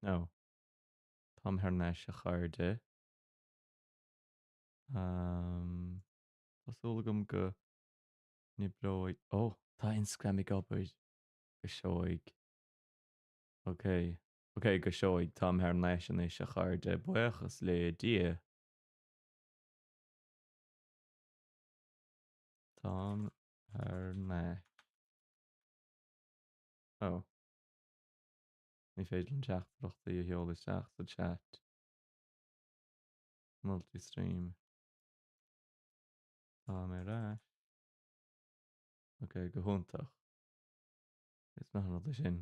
Now, táim thar n-ais a chairde. Um, tá súil agam go n-oibreoidh... Oh, tá Instagram ag obair go seoigh. Ok, ok, go seoigh, táim thar n-ais anois a chairde, buíochas le Dia. Táim thar n-ais. Oh. Ní féidir liom teachtaireachtaí a sheoladh isteach sa chat. Multistream. Táim ar ais. Ok, go hiontach. Is maith an rud é sin.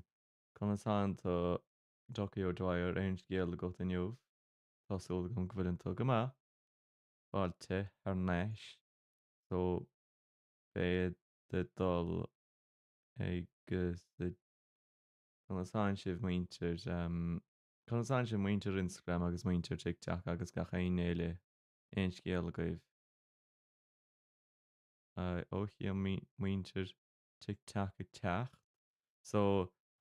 Conas tánn tú Ducky O'Dwyer aon scéal agat inniu? Tá súil agam go bhfuileann tú go maith. Fáilte thar n-ais. So, bead ag dul agus Conas tánn sibh muintir Conas tánn sibh muintir Instagram agus muintir TikTok agus gach éinne eile? Aon scéal agaibh? Ó chím muintir TikTok ag teacht. So,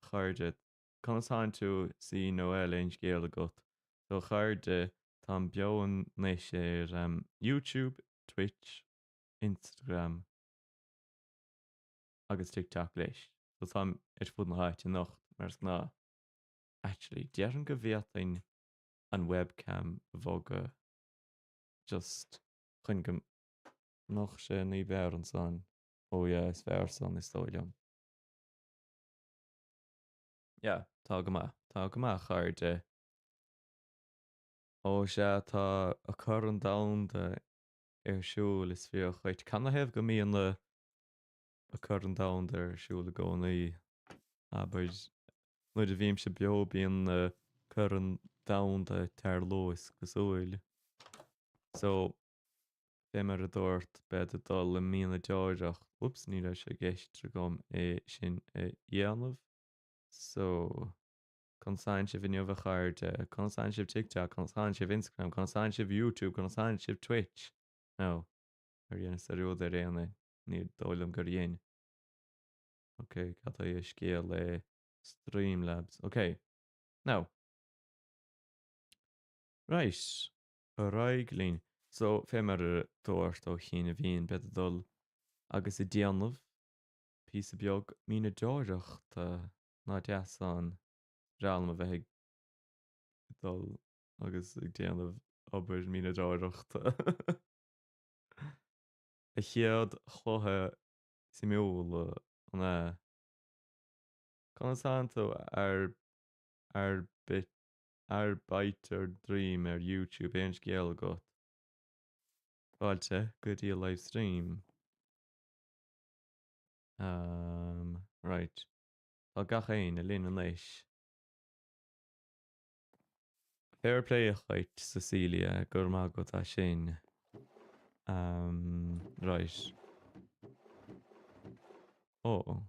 a chairde, conas tánn tú C Noel aon scéal agat? So, a chairde, táim beo anois ar YouTube, Twitch, Instagram agus TikTok leis. So táim ar fud na háite anocht, mar is gnáth. Actually, déarfainn go bhféadfainn an webcam a bhogadh just chun go mbeadh sé ní b'fhearr ansan. Oh yeah, is fearr san, is dóigh liom. Yeah, tá go maith. Tá go maith, a chairde. Ó sea, tá an Corn Domhanda ar siúl, is fíor dhuit. Canathaobh go mbíonn na Corn Domhanda ar siúl i gcónaí? Abair, nuair a bhímse beo bíonn na Corn Domhanda ag tarlú, is cosúil. So, fé mar a dúrt, bead ag dul i mianadóireacht. Whoops, ní raibh sé i gceist agam é sin a dhéanamh. So. Conas tánn sibh inniu a chairde? Conas tánn sibh TikTok? Conas tánn sibh Instagram? Conas tánn sibh YouTube? Conas tánn sibh Twitch? Now, ar dheineas dearúd ar éinne? Ní dóigh liom gur dhein. Ok, cad é an scéal le Streamlabs? Ok, now. Right, ar aghaidh linn. So, fé mar a dúrt ó chianaibhín, bead ag dul agus ag déanamh píosa beag mianadóireachta. Nach deas an. Is breá liom a bheith ag dul agus ag déanamh obair mianadóireachta. A chéad chluiche suimiúil, an ea? Conas tánn tú ar Arbiter Dream ar YouTube, aon scéal agat? Fáilte go dtí an live stream. Right. Tá gach éinne linn anois. Fair play dhuit, Cecilia, go raibh maith agat as sin. Right. Ó,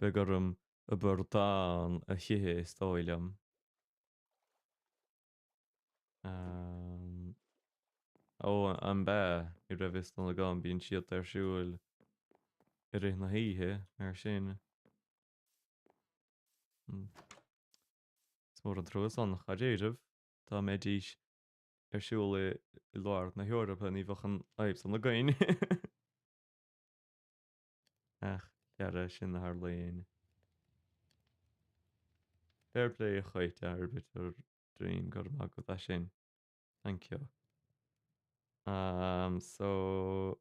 beidh orm an bradán a hithe is dóigh liom. Ó, an b'ea? Ní raibh fhios san agam, bíonn siad ar siúl i rith na hoíche, mar sin. Is mór an trua san, dháiríribh, dá mbeidís ar siúl i lár na hEorpa ní bheadh an fhadhb san againn. Ach chara, sin a tharlaíonn. Fair play dhuit, Arbiter Dream, go raibh maith agat as sin. Thank you. Um, so,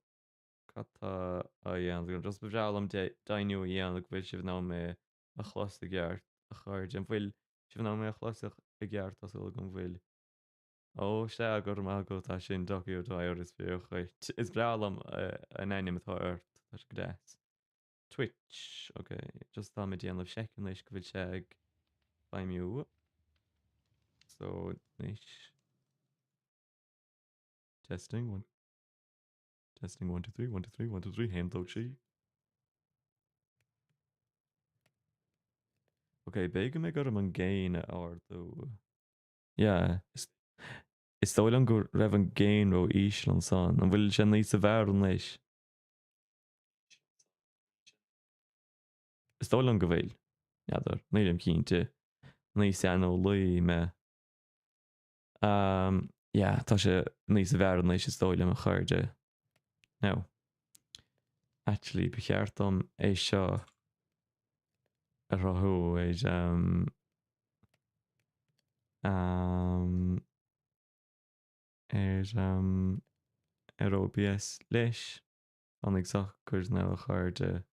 cad tá á dhéanamh agam? Just ba bhreá liom deimhniú a dhéanamh go bhfuil sibh in ann mé a chlos i gceart, a chairde. An bhfuil sibh in ann mé a chlos i gceart? Tá súil agam go bhfuil. Ó, sea, go raibh maith agat as sin, Ducky O'Dwyer, is fíor dhuit. Is breá liom an ainm atá ort, tá sé go deas. Twitch, ok, just táim ag déanamh seic anois go bhfuil sé ag feidhmiú. So, anois. Testing, one. Testing, 1, 2, 3, 1, 2, 3, 1, 2, 3, 1, 2, 3. Ok, b'fhéidir go mbeidh orm an gain a ardú. Yeah. Is dóigh liom go raibh an gain ró íseal ansan. An bhfuil sé níosa bhfearr anois? Is dóigh liom go bhfuil. N'fheadar. Nílim cinnte. Ní saineolaí mé. Um, yeah, tá sé níos fearr anois is dóigh liom a chairde. Now, actually, ba cheart dom é seo a chruthú, wait, um, um, ar, um, ar OBS leis, tháinig socair now a chairde.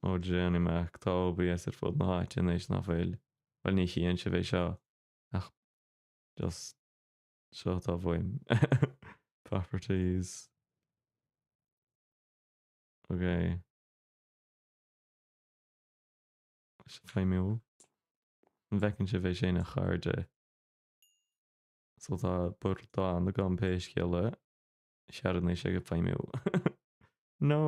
Ó déanfaidh mé, tá OBS ar fud na háite anois, nach bhfuil? Bhuel, ní chíonn sibh é seo, ach just seo atá uaim. Properties. Ok. Tá sé feidhmiúil. An bhfeiceann sibh é sin, a chairde? So tá bordán agam pé scéal é. Sea, níl sé ag feidhmiú. No!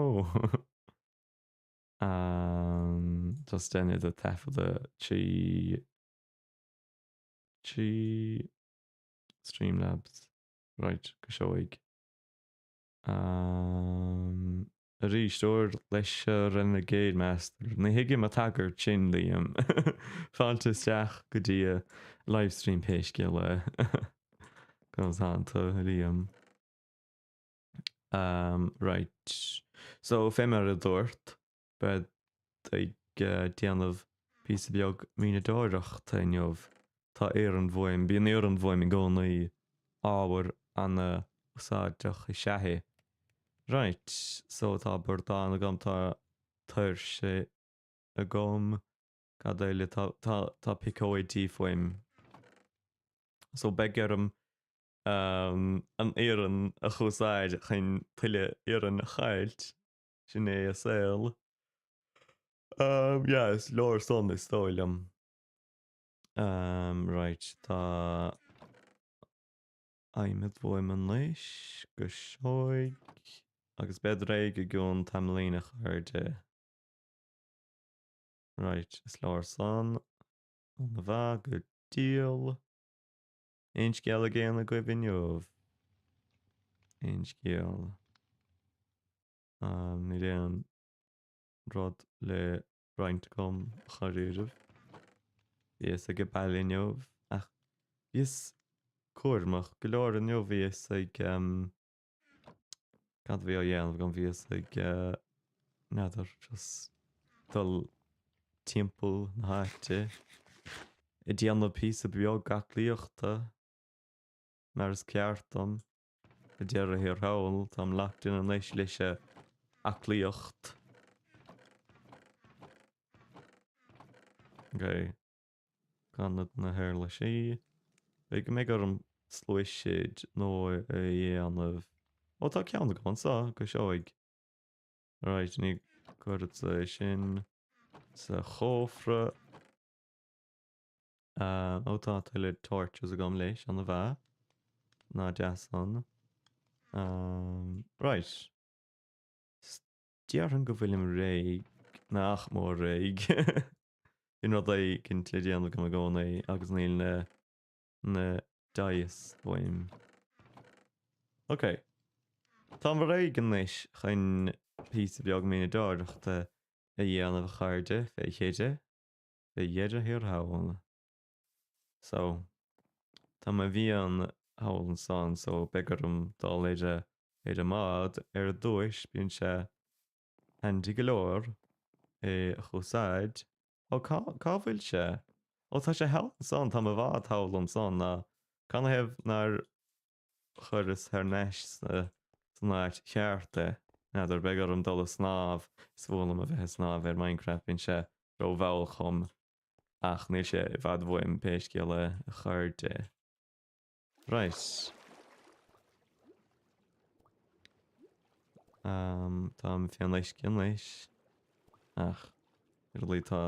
Just déanfaidh do taifeadadh trí trí Streamlabs. Right, go seoigh. Arís, leis Renegade Master. Ní thuigim an tagairt sin, Liam. Fáilte isteach go dtí an livestream pé scéal é. Conas tánn tú, Liam? Um, right. So, fé mar a dúrt, bead ag déanamh píosa beag mianadóireachta inniu. Tá iarann uaim, bíonn iarann uaim i gcónaí, ábhar ana-úsáideach is ea é. Right, so tá bordán agam, tá tuirse agam, cad eile, tá, tá, tá piocóidí uaim. So beidh orm an iarann a úsáid chun tuilleadh iarainn a chailt. Sin é an saol. Yeah, is leor san is dóigh liom. Right, tá adhmad uaim anois go seoigh agus bead réidh i gcionn tamaillín a chairde. Right, is leor san. An-mhaith, go diail. Aon scéal ag aon agaibh inniu? Aon scéal? Níl aon rud le roinnt agam a dháiríribh. Bhíos ag baile inniu ach bhíos cúramach go leor inniu bhíos ag Cad a bhí á dhéanamh agam? Bhíos ag, n'fheadar, just dul timpeall na háite ag déanamh píosa beag aclaíochta, mar is ceart dom. Ag deireadh thiar thall, táim locked in anois leis an aclaíocht. Ok. Gan iad na huirlisí. B'fhéidir go mbeidh orm sluasaid nua a dhéanamh. Ó tá ceann agam anseo, go seoigh. Right, ní cuirfeadsa é sin sa chófra. Ó tá tuilleadh torches agam leis, an-mhaith. Ná deas san. Right. Déarfainn go bhfuilim réidh, nach mór réidh. Bíonn rud éigint le déanamh agam i gcónaí agus níl na na dice uaim. Ok. Táim réidh anois chun píosa beag mianadóireachta a dhéanamh a chairde, fé cheide, fé dheireadh thiar thall. So, tá mo mhian thall ansan so beidh orm dul ar a ar an mbád ar dtúis, bíonn sé handy go leor é a úsáid. Ó cá cá bhfuil sé? Ó tá sé thall ansan, tá mo bhád thall ansan ná canathaobh nár chuireas thar n-ais sa san áit cheart é? N'fheadar, beidh orm dul a snámh, is fuath liom a bheith ag snámh ar Minecraft, bíonn sé ró-mhall chugam ach níl sé i bhfad uaim pé scéal é, a chairde. Right. Um, táim fén uisce anois. Ach, ar a tá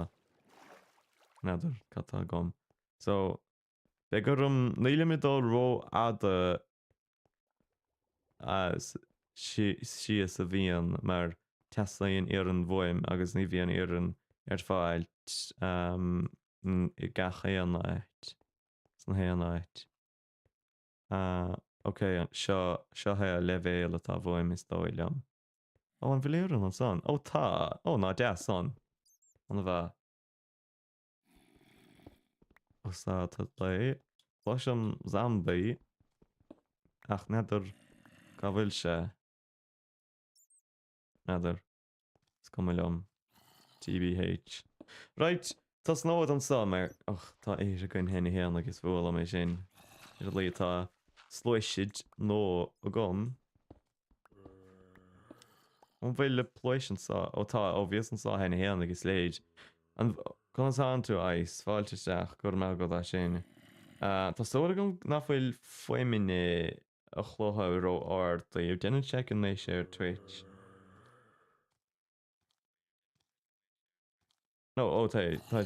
n'fheadar cad tá agam. So, beidh orm, nílim ag dul rófhada as síos sa mhian mar teastaíonn iarann uaim agus ní bhíonn iarann ar fáil um, i gach aon áit. Sna haon áit. Ah, ok, seo, seo é an leibhéal atá uaim is dóigh liom. Ó, an bhfuil iarann ansan? Ó, tá! Ó, ná deas san. An-mhaith. Ó tá plé. Cloisim zombie ach n'fheadar cá bhfuil sé. N'fheadar. Is cuma liom. TBH. Right, tosnód anso mar, och, tá oíche againn cheana féin agus fuath liom é sin. Ar a laghad tá sluasaid nua agam. An bhfuil le pluais anso? Ó tá, ó bhíos anso cheana féin agus leithéid. An, conas tánn tú, Ice? Fáilte isteach, go raibh maith agat as sin. Tá súil agam nach bhfuil fuaimeanna an chluiche ró-ard daoibh. Déan an seic anois ar Twitch. No, ó tá, tá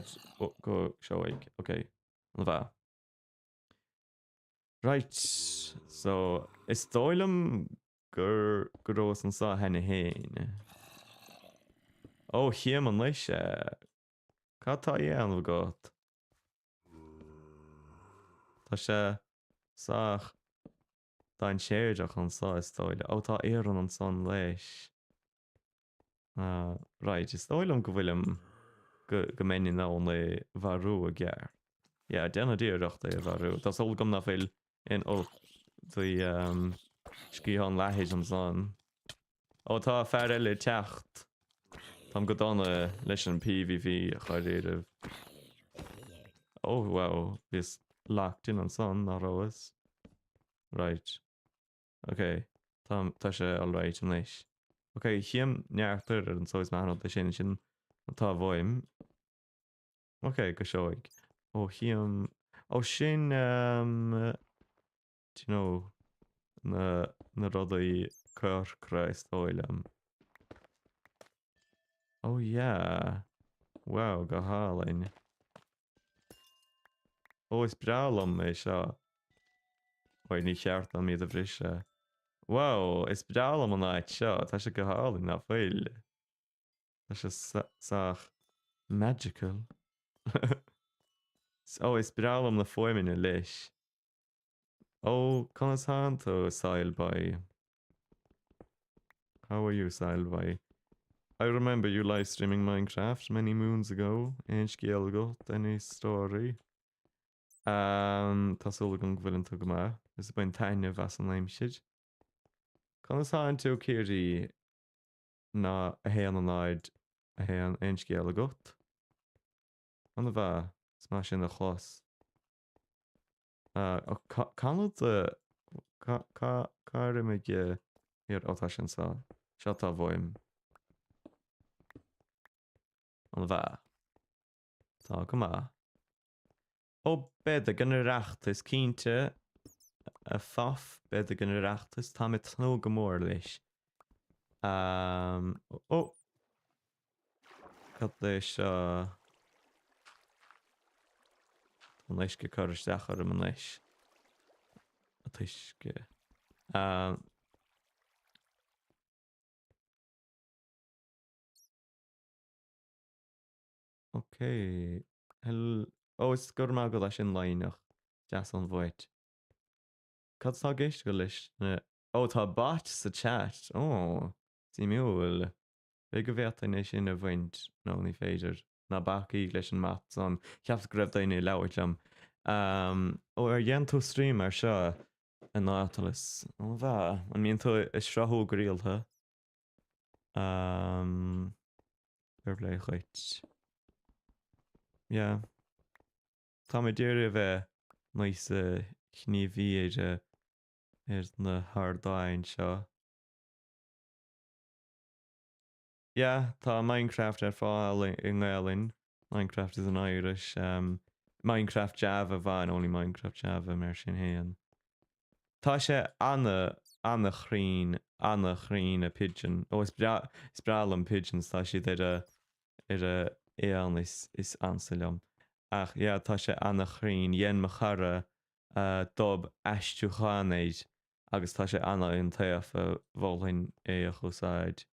go seoigh, ok, an-mhaith. Right, so is dóigh liom gur go rabhas anso cheana féin. Ó, chím anois é. Cad tá á dhéanamh agat? Tá sé sách dainséarach anso is dóigh liom. Ó, tá iarann ansan leis. Right, is dóigh liom go bhfuilim, go, go mbeinn in ann é mharú i gceart. Yeah, déanfaidh iarracht é a mharú. Tá súil agam nach bhfuil aon ó bhí sciathán leathair ansan. Ó tá fear eile ag teacht. Táim go dona leis an PvP a dháiríribh. Ó wow, bhíos locked in ansan, nach rabhas? Right. Ok, tá, tá sé alright anois. Ok, chím neart oighir anso is maith an rud é sin, sin atá uaim. Ok, go seoigh. Ó chím, ó sin ehm, do you know, na, na rudaí corcra is dóigh liom. Oh yeah, wow, go hálainn. Ó, is breá liom é seo. Oi, ní cheart dom iad a bhriseadh. Wow, is breá liom an áit seo, tá sé go hálainn, nach bhfuil? Tá sé sách magical. Ó, is breá liom na fuaimeanna leis. Ó, conas tánn tú, Soil Boy? How are you, Soil Boy? I remember you live streaming Minecraft many moons ago. Aon scéal agat? Any story? Um, tá súil agam go bhfuileann tú go maith. Is ag baint taitneamh as an aimsir. Conas tánn tú, Ciarraí? Ná 1 0 1 Aon scéal agat? An-mhaith, is maith sin a chlos. Canad Cár imigh Here, ó tá sé anseo. Seo atá uaim. An-mhaith. Tá go maith. Ó bead ag an Oireachtas, cinnte, a Phaff, bead ag an Oireachtas, táim ag tnúth go mór leis. Ó! Cad é seo? Tá an uisce ag cur isteach orm anois. An t-uisce. Ok. Ó, is go raibh maith agat as sin Laighneach. Deas an bhait. Cad atá i gceist agat leis na... Ó, tá bot sa chat. Ó, suimiúil. B'fhéidir go bhféadfainn é sin a bhaint, nó ní féidir. Ná bacaigí leis an mbot san. Cheapas go raibh daoine ag labhairt liom. Ó, ar dhein tú stream ar seo a Nautilus? Ó, bhea. An mbíonn tú ag sruthú go rialta? Fair play dhuit. Yeah. Tá mé d'iarraidh a bheith níos gníomhaí ar ar na hardáin seo. Yeah, tá Minecraft ar fáil i nGaelainn. Minecraft is in Irish. Um, Minecraft Java amháin, only Minecraft Java mar sin fhéin. Tá sé ana, ana chruinn, ana chruinn a pigeon. Ó, is breá, is breá liom pigeons, tá siad ar a, ar a éan is, is ansa liom. Ach yeah, tá sé ana chruinn. Dhein mo chara uh, dub aistriúchán air agus tá sé ana-iontaofa, mholfainn é a úsáid.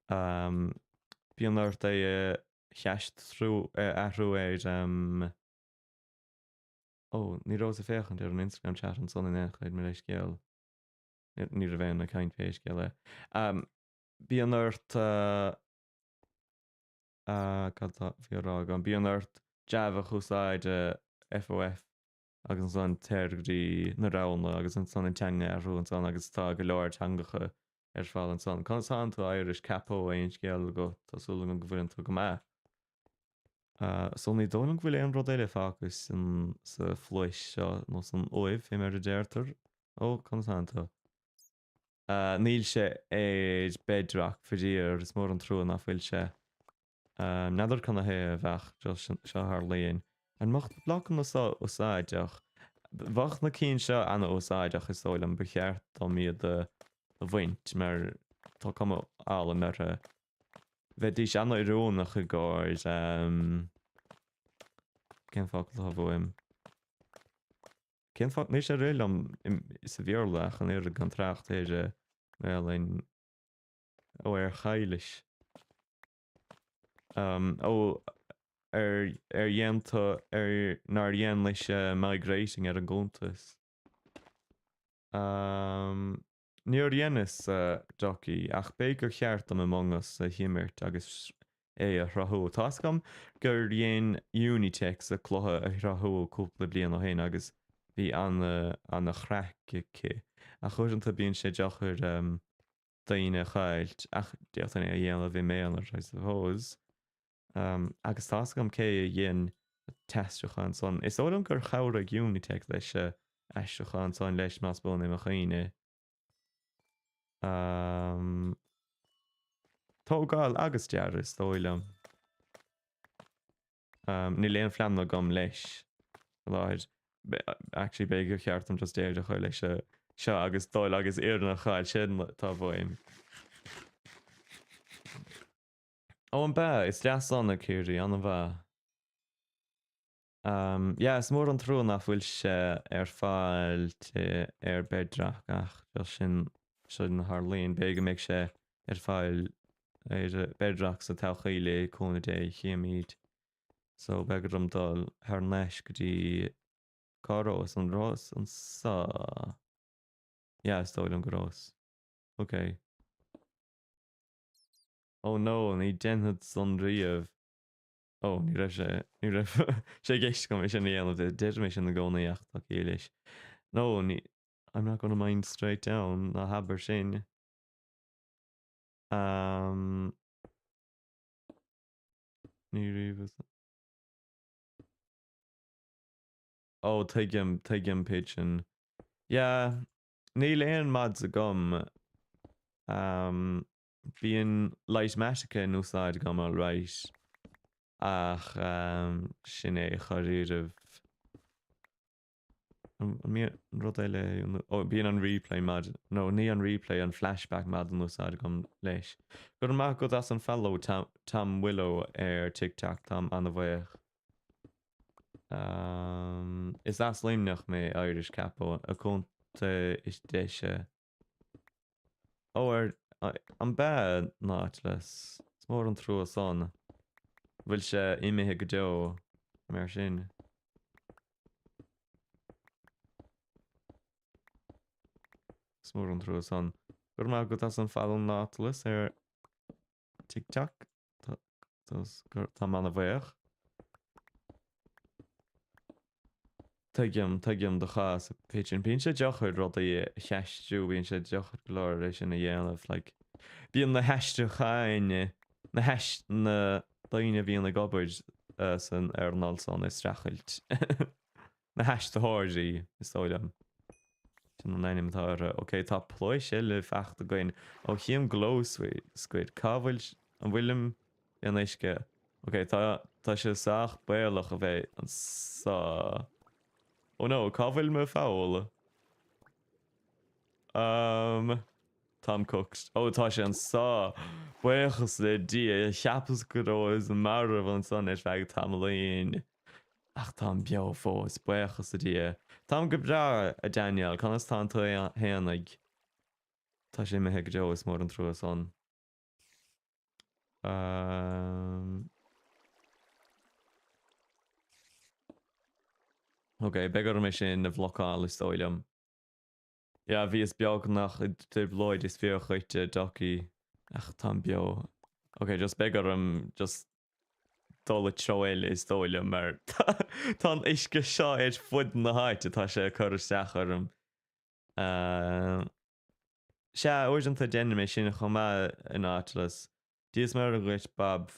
Bíonn ort é a aistriú, a athrú ar Ó, ní rabhas ag féachaint ar an Instagram chat ansan in aon chor, mo leithscéal. Ní raibh aon ag caint pé scéal é. Bíonn ort. Cad a bhí á rá agam? Bíonn ort Java a úsáid, FOF, agus ansan téir go dtí na roghanna agus ansan an teanga a athrú ansan agus tá go leor teangacha ar fáil ansan. Conas tánn tú Irish Capo aon scéal agat? Tá súil agam go bhfuileann tú go maith. So ní dóigh liom go bhfuil aon rud eile fágtha san sa phluais seo nó san uaimh, fé mar a deirtear. Ó, conas tánn tú? Níl sé ar Bedrock, faraor, is mór an trua ná fuil sé. N'fheadar canathaobh ach just seo a tharlaíonn. An mbeadh na blocanna seo úsáideach? Bheadh na cinn seo ana-úsáideach is dóigh liom, ba cheart dom iad a bhaint mar tá cuma álainn orthu. Bheidís ana-oiriúnach i gcomhair cén focal atá uaim? Cén fáth? Níl sé ag rith liom sa Bhéarla ach an oiread gan trácht ar an nGaelainn. Ó ar chaillis. Ó ar ar dhein tú ar nár dhein mise migrating ar an gcuntas. Níor dheineas, a Ducky, ach b'fhéidir gur cheart dom Among Us a himirt agus é a shruthú. Tá's agam gur dhein Unitex a cluiche a shruthú cúpla bliain ó shin agus bhí ana-chraic aici. Ach uaireanta bíonn sé deacair daoine a chaillt, ach d'fhéadfainn é a dhéanamh i m'aonar, I suppose. Agus tá's agam cé a dhein an t-aistriúchán san. Is dóigh liom gur chabhraigh Unitec leis an aistriúchán san leis, más buan é mo chuimhne. Tógáil agus dearadh, is dóigh liom. Níl aon phlean agam leis faoi láthair. Actually, b'fhéidir gur cheart dom just deireadh a chur leis seo agus dul agus iarann a chaill, sin atá uaim. Ó, an b'ea? Is deas ann é Ciarraí, an-mhaith. Yeah, is mór an trua nach bhfuil sé ar fáil ar Bedrock ach just sin, sin a tharlaíonn. B'fhéidir go mbeidh sé ar fáil ar Bedrock sa todhchaí le cúnamh Dé, chífimid. So beidh orm dul thar n-ais go dtí cá rabhas? An rabhas anso? Yeah, is dóigh liom go rabhas. Ok. Oh no, ní déanfad san riamh. Oh, ní raibh sé, ní raibh sé i gceist agam é sin a dhéanamh, deirim é sin i gcónaí ach tá ciall leis. No, ní, I'm not gonna mine straight down, ná habair sin. Um, ní raibh. Oh, tuigim, tuigim, Pigeon. Yeah, Níl aon mods agam. Bíonn Litematica in úsáid agam alright ach sin é dháiríribh. An mbíonn rud eile, ó bíonn an replay mod, no ní an replay, an flashback mod in úsáid agam leis. Go raibh maith agat as an follow Tom Willow ar TikTok, táim an-bhuíoch. Is as Luimneach mé, Irish Capo, an contae is deise. Ó, ar, an b'ea, Nautilus? Is mór an trua san. Bhfuil sé imithe go deo, mar sin? Is mór an trua san. Go raibh maith agat as an follow Nautilus ar TikTok. Táim an-bhuíoch. Tuigim, tuigim do chás, a Pigeon. Bíonn sé deacair rudaí a cheistiú, bíonn sé deacair go leor é sin a dhéanamh. Like, bíonn na haistriúcháin, na hais, na daoine a bhíonn ag obair san earnáil san ag streachailt. Na haistritheoirí, is dóigh liom. Sin an ainm atá orthu. Ok, tá pluais eile fachta againn. Ó, chím glow squid. Cá bhfuil, an bhfuilim in uisce? Ok, tá, tá sé sách baolach a bheith anso. Oh no, cá bhfuil mo pholl? Um, táim cooked. Oh, tá sé anso. Buíochas le Dia, cheapas go rabhas marbh ansan ar feadh tamaillín. Ach táim beo fós, buíochas le Dia. Táim go breá, a Daniel, conas tánn tú fhéinig? Tá sé imithe go deo, is mór an trua san. Um... Ok, beidh orm é sin a bhlocáil, is dóigh liom. Yeah, bhíos beagnach i dtrioblóid is fíor dhuit, a Ducky, ach táim beo. Ok, just beidh orm just. dul i treo eile is dóigh liom mar tá an uisce seo ar fud na háite, tá sé ag cur isteach orm. Sea, uaireanta déanaim é sin chomh maith a Nautilus. Dia is Muire dhuit Bob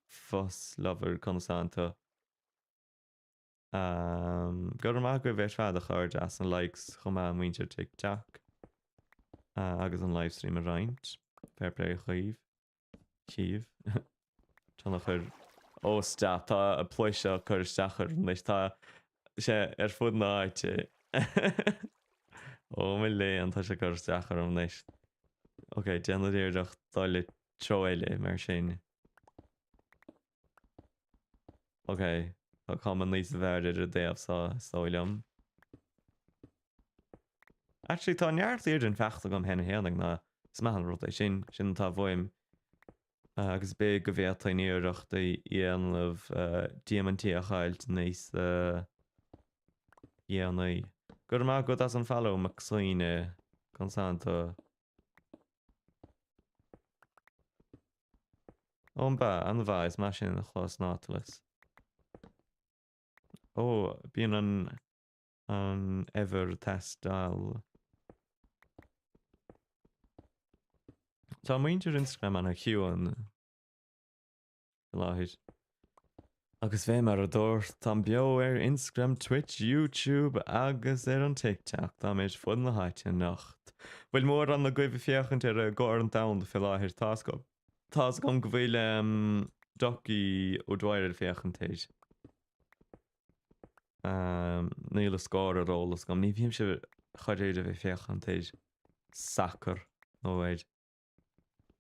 Foslover conas tánn tú? Go raibh maith agaibh ar fad a chairde as na likes chomh maith muintir TikTok agus an livestream a roinnt. Fair play dhaoibh. Chíbh. Tá na chuir Ó stop tá an pluais seo ag cur isteach orm anois tá sé ar fud na háite. Ó mo léan tá sé ag cur isteach orm anois. Ok déanfaidh iarracht dul i treo eile mar sin. Ok, tá cuma níos fearr ar an dtaobh seo, is dóigh liom. Actually, tá neart iarainn faighte agam cheana fhéinig ná is maith an rud é sin, sin atá uaim. Agus b'fhéidir go bhféadfainn iarracht a dhéanamh diamaintí a chailt níos dhéanaí. Go raibh maith agat as an follow, MacSuibhne. Conas tánn tú? Ó, an b'ea? An-mhaith, is maith sin a chlos Nautilus. Ó, bíonn an an eibhear ag teastáil. Tá muintir Instagram an-chiúin faoi láthair. Agus fé mar a dúrt, táim beo ar Instagram, Twitch, YouTube agus ar an TikTok. Táim ar fud na háite anocht. Bhfuil mórán agaibh ag féachaint ar an gCorn Domhanda fé láthair? Tá's agam, tá's agam go bhfuil Ducky O'Dwyer ag féachaint air. Níl a scór ar eolas agam. Ní bhímse chor ar bith ag féachaint ar sacar nó ar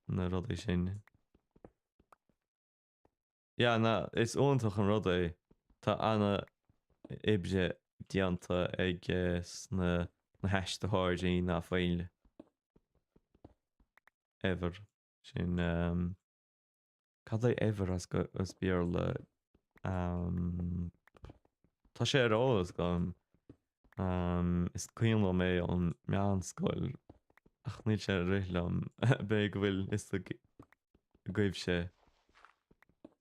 na rudaí sin. Yeah, na, is iontach an rud é. Tá ana oibre déanta ag sna na haistritheoirí ná fuil eibhear sin cad é eibhear as as Béarla tá sé ar eolas agam is cuimhin liom é ón meánscoil ach níl sé ag rith liom b'fhéidir go bhfuil fhios agaibhse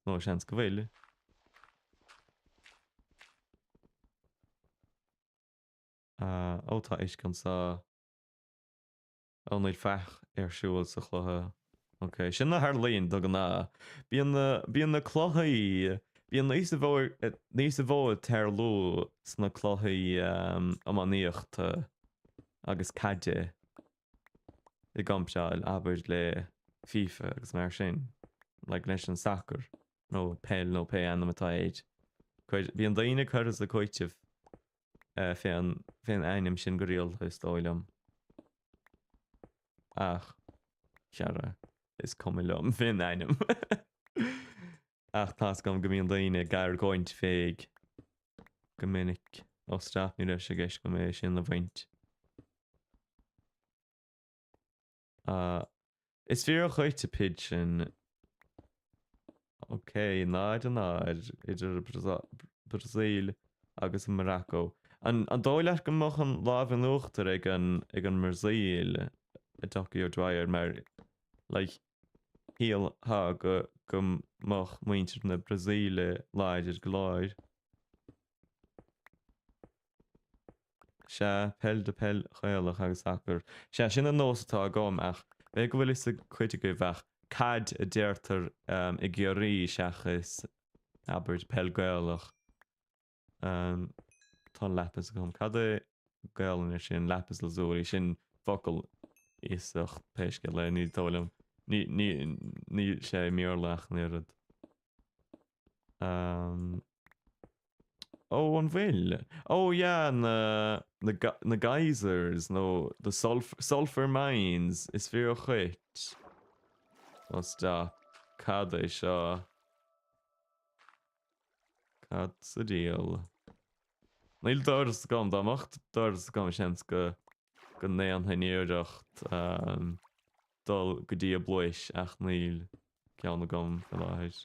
nó seans go bhfuil. Ó tá uisce anseo. Ó níl faic ar siúl sa chluiche. Ok, sin a tharlaíonn de ghnáth. Bíonn na, bíonn na cluichí, bíonn níos mó, níos mó ag tarlú sna cluichí iománaíochta agus caide i gcomparáid, abair, le FIFA agus mar sin, like leis an sacar nó peil nó pé ainm atá air. Cuir, bíonn daoine curtha as a gcúiteamh fén, fén ainm sin go rialta is dóigh liom. Ach, chara, is cuma liom fén ainm. Ach tá's agam go mbíonn daoine ag argóint fé go minic. Ó stop, ní raibh sé i gceist agam é sin a bhaint. Is fíor dhuit a Pigeon. Ok, 0-0 idir Brasaíl agus an Morocco. An dóigh leat go mbeadh an lámh in uachtar ag an ag an mBrasaíl, a Ducky O'Dwyer, mar like shílfeá go go mbeadh muintir na Brasaíle láidir go leor. Sea, peil de peil Ghaelach agus sacar. Sea, sin an nós atá agam ach b'fhéidir go bhfuil fhios ag cuid agaibh ach caid a deirtear i gCiarraí seachas, abair, peil Gaelach. Tá lapis agam. Cad é Gaelainn ar sin? Lapis lazuli. Sin focal iasacht pé scéal é, ní dóigh liom. Ní, ní, níl sé i mBéarla ach an oiread. Ó, an bhfuil? Ó, yeah, na, na, na geysers, nó the sulfur, sulfur mines, is fíor dhuit. Ó, stop. Cad é seo? Cad sa diabhal? Níl doras agam, dá mbeadh doras agam seans go, go ndéanfainn iarracht dul go dtí an bpluais ach níl. ceann agam faoi láthair.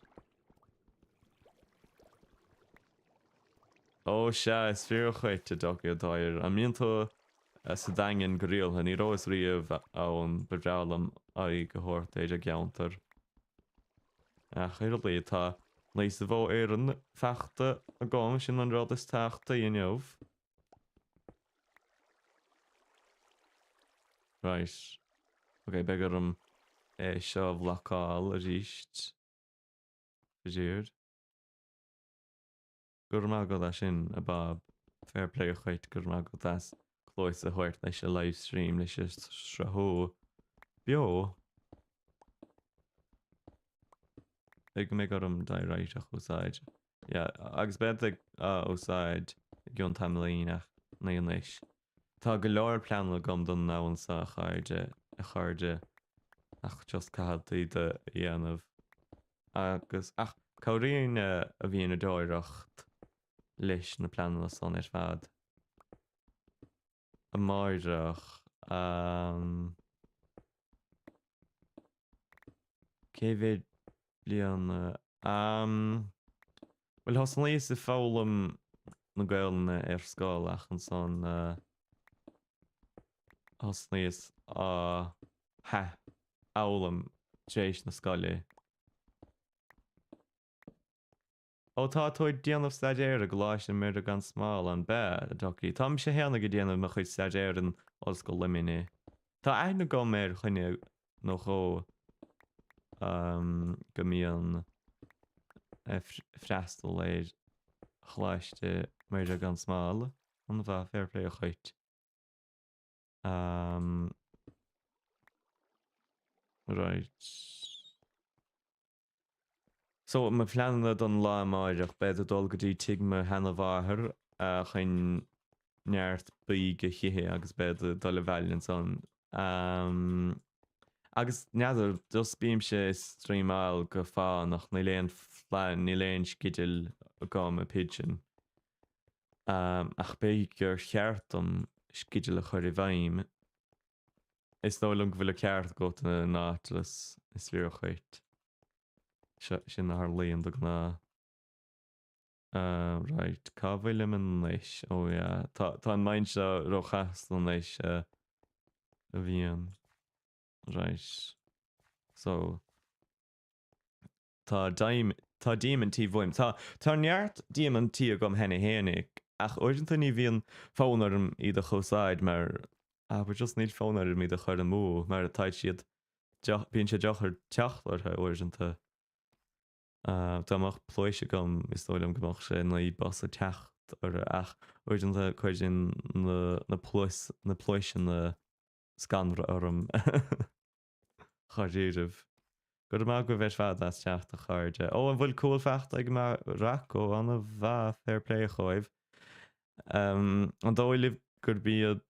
Ó sea, is fíor dhuit, a Ducky O'Dwyer. An mbíonn tú sa Daingean go rialta? Ní rabhas riamh ann, ba bhreá liom aghaidh a thabhairt ar an gceantar. Ach ar a laghad tá níos mó iarainn fachta agam, sin an rud is tábhachtaí inniu. Right. Ok, beidh orm é seo a bhlocáil arís. Faraor. Go raibh maith agat as sin, a Bob. Fair play dhuit, go raibh maith agat as cluas a thabhairt leis an livestream, leis an sruthú beo. B'fhéidir go mbeidh orm diorite a úsáid. Yeah, agus bead á úsáid i gcionn tamaillín ach ní anois. Tá go leor pleananna agam don domhan seo, a chairde, a chairde, ach just caithfead iad a dhéanamh. Agus, ach cabhraíonn an mhianadóireacht leis na pleananna san ar fad. Amáireach, cé mhéad bliana, bhuel thosnaíos ag foghlaim na Gaelainne ar scoil ach ansan thosnaíos á hathfhoghlaim tar éis na scoile. Ó tá tú ag déanamh staidéir i gColáiste Mhuire gan Smál, an b'ea, a Ducky? Tá mise fhéinig ag déanamh mo chuid staidéir in Ollscoil Luimnigh. Tá aithne agam ar dhuine nó dhó go mbíonn ag freastal ar Choláiste Mhuire gan Smál. An-mhaith, fair play dhuit. Right. So, mo phleananna don lá amáireach, bead ag dul go dtí tigh mo sheana-mháthar chun neart bídh a hithe agus bead ag dul abhaile ansan. Agus n'fheadar, just bímse ag streamáil go fánach, níl aon phlean, níl aon sceideal agam a pigeon. Ach b'fhéidir gur cheart dom sceideal a chur i bhfeidhm. Is dóigh liom go bhfuil an ceart agat, a Nautilus, is fíor dhuit. Sin a tharlaíonn de ghnáth. Right, cá bhfuilim anois? Oh yeah, tá tá an mine seo róchasta anois a bhíonn. Right, so. Tá tá diamantaí uaim. Tá tá neart diamantaí agam cheana fhéinig, ach uaireanta ní bhíonn fonn orm iad a chúsáid mar, abair, just níl fonn orm iad a chur amú mar tá siad, bíonn sé deacair teacht orthu uaireanta. Dá mbeadh pluais agam is dóigh liom go mbeadh sé ní b'fhusa teacht orthu ach uaireanta cuireann na na pluais na pluaiseanna scanradh orm. Dháiríribh. Go raibh maith agaibh ar fad as teacht, a chairde. Ó, an bhfuil cúl fachta ag Maracó? An-mhaith, fair play dhóibh. An dóigh libh gurb iad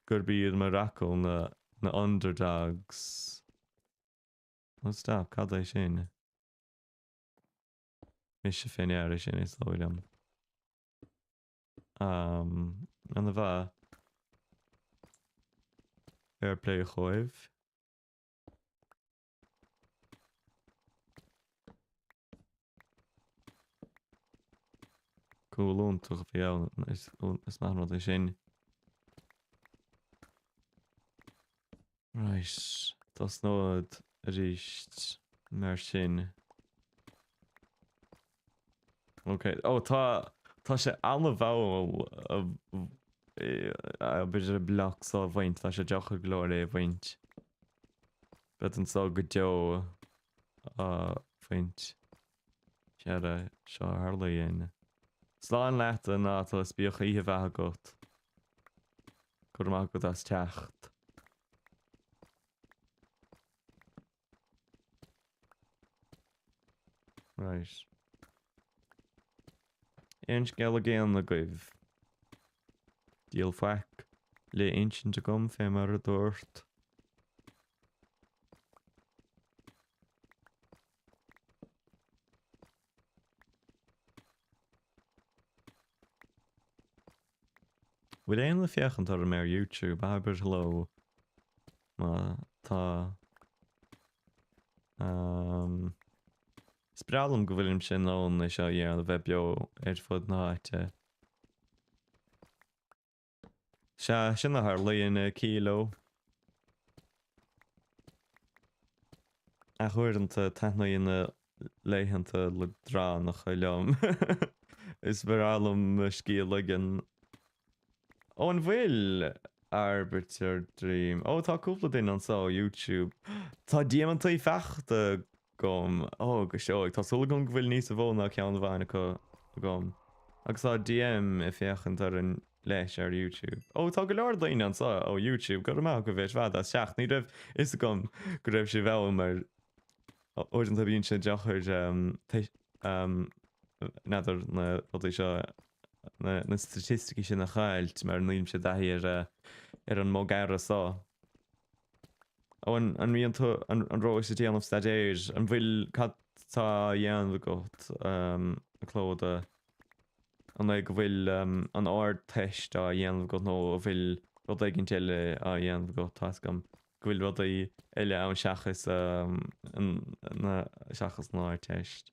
gurb iad Maracó na na underdogs? Oh stop, cad é sin? Mise fé ndeara sin is dóigh liom. An-mhaith. Fair play dhóibh. Cúl iontach a bhí ann, is maith an rud é sin. Right, tosnód arís mar sin. Ok, ó tá tá sé an-mhall b'fhéidir an bloc seo a bhaint, tá sé deacair go leor é a bhaint. Bead anseo go deo á bhaint. Sea, seo a tharlaíonn. Slán leat a Nautilus, bíodh oíche mhaith agat. Go raibh maith agat as teacht. Right. Aon scéal ag aon agaibh? Níl faic le insint agam fé mar a dúrt. Bhfuil aon ag féachaint orm ar YouTube? Abair hello má tá. Um, is breá liom go bhfuilimse in ann é seo a dhéanamh bheith beo ar fud na háite. Sea, sin a tharlaíonn, Kilo. Ach uaireanta taitníonn na laethanta leadránacha liom. Is breá liom mo scíth a ligean. Ó an bhfuil Arbiter Dream? Ó tá cúpla duine anseo ó YouTube. Tá diamantaí faighte agam. Ó go seoigh. Tá súil agam go bhfuil níos mó ná ceann amháin acu agam. Agus tá DM ag féachaint orainn leis ar YouTube. Ó, tá go leor daoine anseo ó YouTube, go raibh maith agaibh ar fad as teacht. Ní raibh fhios agam go raibh sibh ann mar uaireanta bíonn sé deacair n'fheadar na rudaí seo, na staitisticí sin a chaillt mar nílimse i dtaithí ar ar an mbogearra seo. Ó, an mbíonn tú, an rabhais ag déanamh staidéir, an bhfuil, cad tá á dhéanamh agat, a Clodagh? An é go bhfuil an Ardteist á dhéanamh agat nó an bhfuil rud éigin eile á dhéanamh agat? Tá 'fhios agam go bhfuil rudaí eile ann seachas seachas an Ardteist.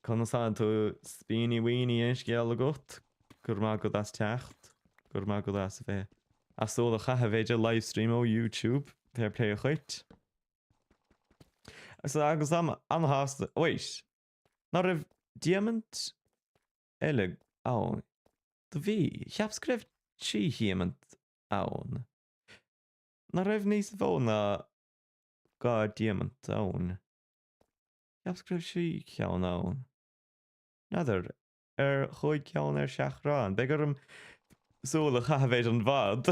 Conas tánn tú Spíní Wíní aon scéal agat? Go raibh maith agat as teacht. Go raibh maith agat as a bheith as súil a chaitheamh ar an livestream ó YouTube. Fair play dhuit. Agus táim an-shásta. Wait! Ná raibh diamant eile ann? Do bhí. Cheapas go raibh 3 dhiamant ann. Ná raibh níos mó ná 2 diamant ann? Cheapas go raibh 3 cheann ann. N'fheadar, ar chuaigh ceann ar seachrán? Beidh orm súil a chaitheamh ar an VOD.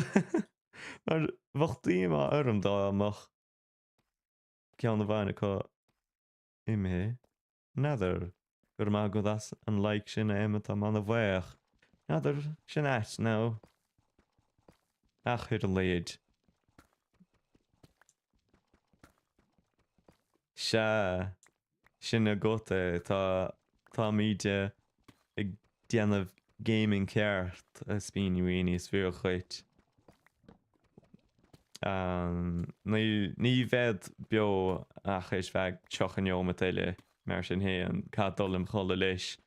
Mar bheadh díomá orm dá mbeadh ceann amháin acu imithe. N'fheadar. Go raibh maith agat as an like sin a Emma, táim ana-bhuíoch. N'fheadar, sin ait now. Ach ar a laghad. Sea, sin agat é, tá, táimid ag déanamh gaming ceart, a Spíní Wíní, is fíor dhuit. Ní bhead beo ach ar feadh 30 neomat eile, mar sin féin, caithfead dul im chodladh leis.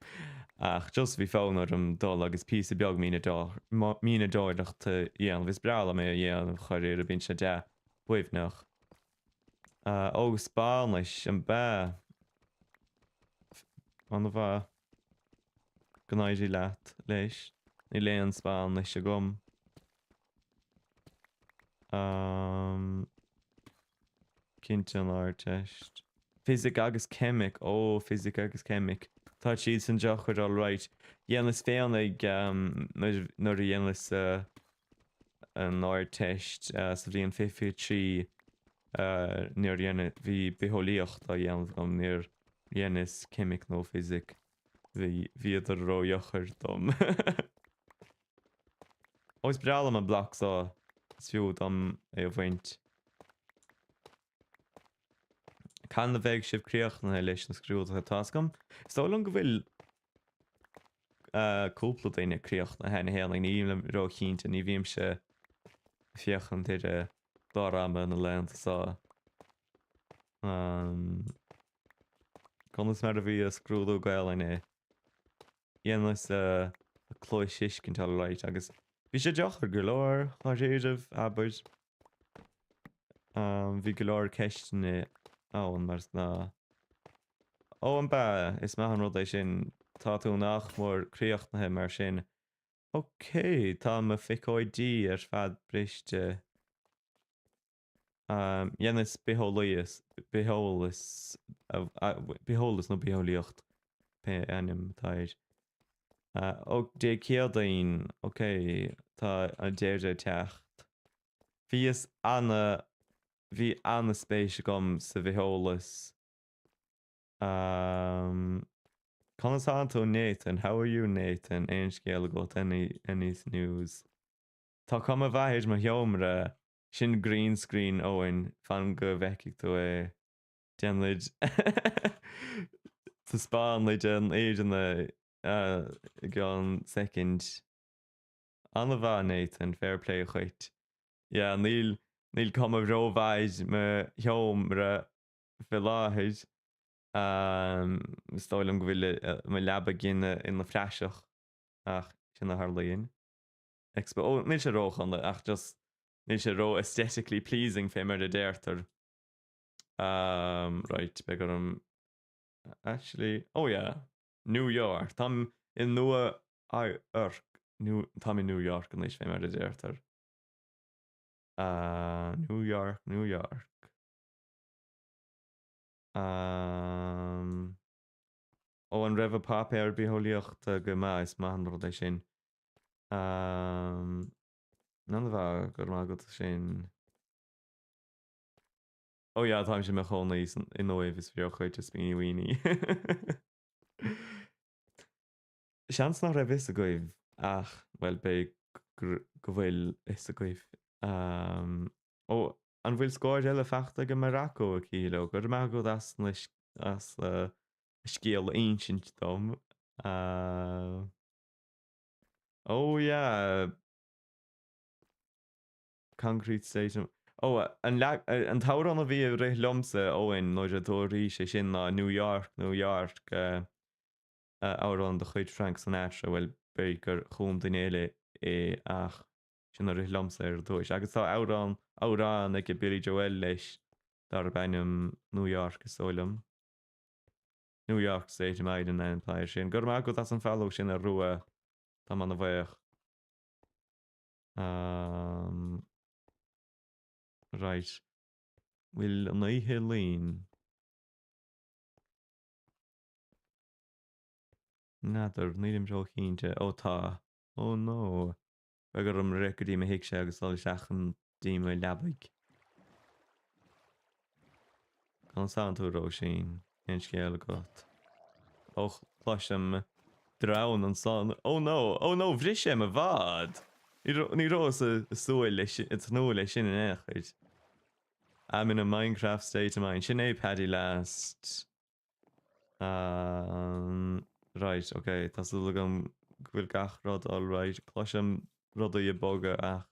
Ach just bhí fonn orm dul agus píosa beag mianadóireachta a dhéanamh. Is breá liom é a dhéanamh, chorruair, bíonn sé dea-shuaimhneach. Ó, Spáinnis, an b'ea? An-mhaith. Go n-éirí leat leis. Níl aon Spáinnis agam. Um, cinnte an Ardteist. Fisic agus Ceimic, ó, Fisic agus Ceimic. Tá siad san deacair alright. Dhéanas féin ag, um, nuair, nuair a dhéanas uh, an Ardteist uh, sa bhliain 2023, uh, níor dhéana, bhí bitheolaíocht á dhéanamh agam, níor dhéanas ceimic nó fisic. Bhí, bhíodar ródheacair dom. Ó is breá liom an bloc seo, is fiú dom é a bhaint. Cathain a bheidh sibh críochnaithe leis na scrúduithe? Tá 'fhios agam. Is dóigh liom go bhfuil cúpla duine críochnaithe cheana féin, nílim róchinnte, ní bhímse ag féachaint ar an gclár ama na laethanta seo. Conas mar a bhí an scrúdú Gaelainne? Dhéanas a cluaisthuiscint alright agus bhí sé deacair go leor dháiríribh, abair. Bhí go leor ceisteanna ann mar is gnáth. Ó an b'ea? Is maith an rud é sin. Tá tú nach mór críochnaithe mar sin. Ok, tá mo phiocóidí ar fad briste. Dhéanas bitheolaíos, bitheolas, bitheolas nó bitheolaíocht, pé ainm atá air. Ó, Dé Céadaoin, ok, tá an deireadh ag teacht. Bhíos ana, bhí ana-spéis agam sa bhitheolas. Conas tánn tú Nathan? How are you Nathan? Aon scéal agat? Any, any news? Tá cuma mhaith ar mo sheomra. Sin green screen Eoin, fan go bhfeicfidh tú é. Déanfaidh taispeánfaidh an fhírinne i gceann soicind. An-mhaith Nathan, fair play dhuit. Yeah, níl, níl cuma rómhaith ar mo sheomra faoi láthair. Is dóigh liom go bhfuil mo leaba ina phraiseach ach sin a tharlaíonn. Expo, ó, níl sé ródhona ach just níl sé ró aesthetically pleasing fé mar a deirtear. Um, right, beidh orm actually, oh yeah, New York. Táim i Nua Eabhrac, New, táim i New York anois fé mar a deirtear. Uh, New York, New York. Um, ó, an raibh an páipéar bitheolaíochta go maith, is maith an rud é sin. Um, an-mhaith, go raibh maith agat sin. Oh yeah, táimse i mo chónaí in Uaimh is fíor dhuit, a Spíní Wíní. Seans nach raibh fhios agaibh ach, bhuel, b'fhéidir go bhfuil fhios agaibh. Ó, an bhfuil scór eile fachta ag Morocco, a Kílo? Go raibh maith agat as na, as an scéal a insint dom. Oh yeah. Concrete State of Ó, an leag, an t-amhrán a bhí ag rith liomsa, Eoin, nuair a dúraís é sin ná New York, New York, amhrán de chuid Frank Sinatra, bhuel, b'fhéidir gur chum duine eile é ach sin a rith liomsa ar dtúis. Agus tá amhrán, amhrán ag Billy Joel leis darb ainm New York is dóigh liom. New York State of Mind an ainm atá air sin. Go raibh maith agat as an follow sin a Rua, táim ana-bhuíoch. Um, right. Bhfuil an oíche linn? N'fheadar, nílim ró-chinnte. Ó tá. Oh no. Beidh orm rith go dtí mo thighse agus dul isteach go dtí mo leabaidh. Conas tánn tú, Róisín? Cén scéal agat? Ó, cloisim drann ansan. Oh no! Oh no! Bhris sé mo bhád! Ní rabhas ag súil leis sin, ag tnúth leis sin in aon chor. I'm in a Minecraft state of mind. Sin é Paddy Last. Um, right, ok, tá súil agam go bhfuil gach rud alright. Cloisim rudaí ag bogadh ach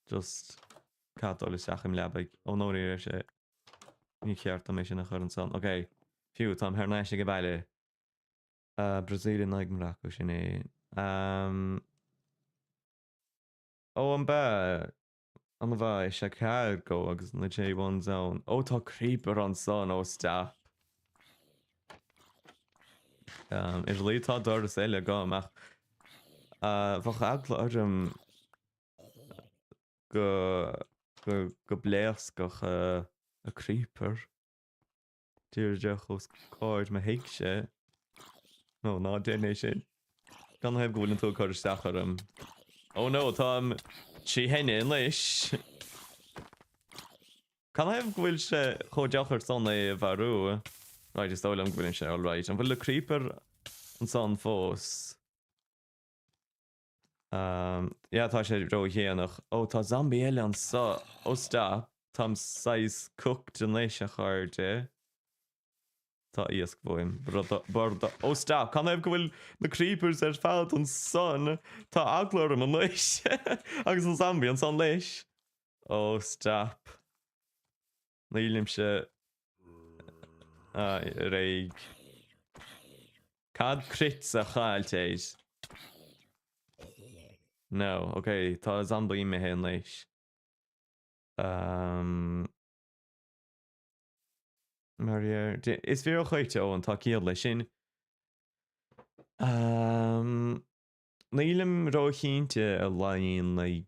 just caithfidh dul isteach im leabaidh. Oh no, ní raibh sé. Ní ceart dom é sin a chur ansan. Ok, fiú, táim thar n-ais ag an baile. Uh, Brasaíl in aghaidh Morocco, sin é. Um, ó, an bea, an-mhaith, Chicago agus na J1s ann. Ó, tá Creeper ansan, ó stop. Um, ar a laghad tá doras eile agam ach uh, bheadh eagla orm go go bpléascfadh an creeper díreach os comhair mo thighse. No, ná déan é sin. Canathaobh go bhfuileann tú ag cur isteach orm? Oh no, táim trí thine anois. Canathaobh go bhfuil sé chomh deacair san é a mharú? Right, is dóigh liom go bhfuilimse alright. An bhfuil an creeper ansan fós? Um, yeah, tá sé ródhéanach. Ó, tá zombie eile anso. Ó, stop. Táim saghas cooked anois, a chairde. Tá iasc uaim. Broda, borda. Ó, stop. Canathaobh go bhfuil na creepers ar fad ansan? Tá eagla orm anois. Agus an zombie ansan leis. Ó, stop. Nílimse réidh. Cad crit a chaillt air? No, ok, tá zombie imithe anois. Um, mar is fíor dhuit, Eoin, tá ciall leis sin. Um, nílim róchinnte a Laighin,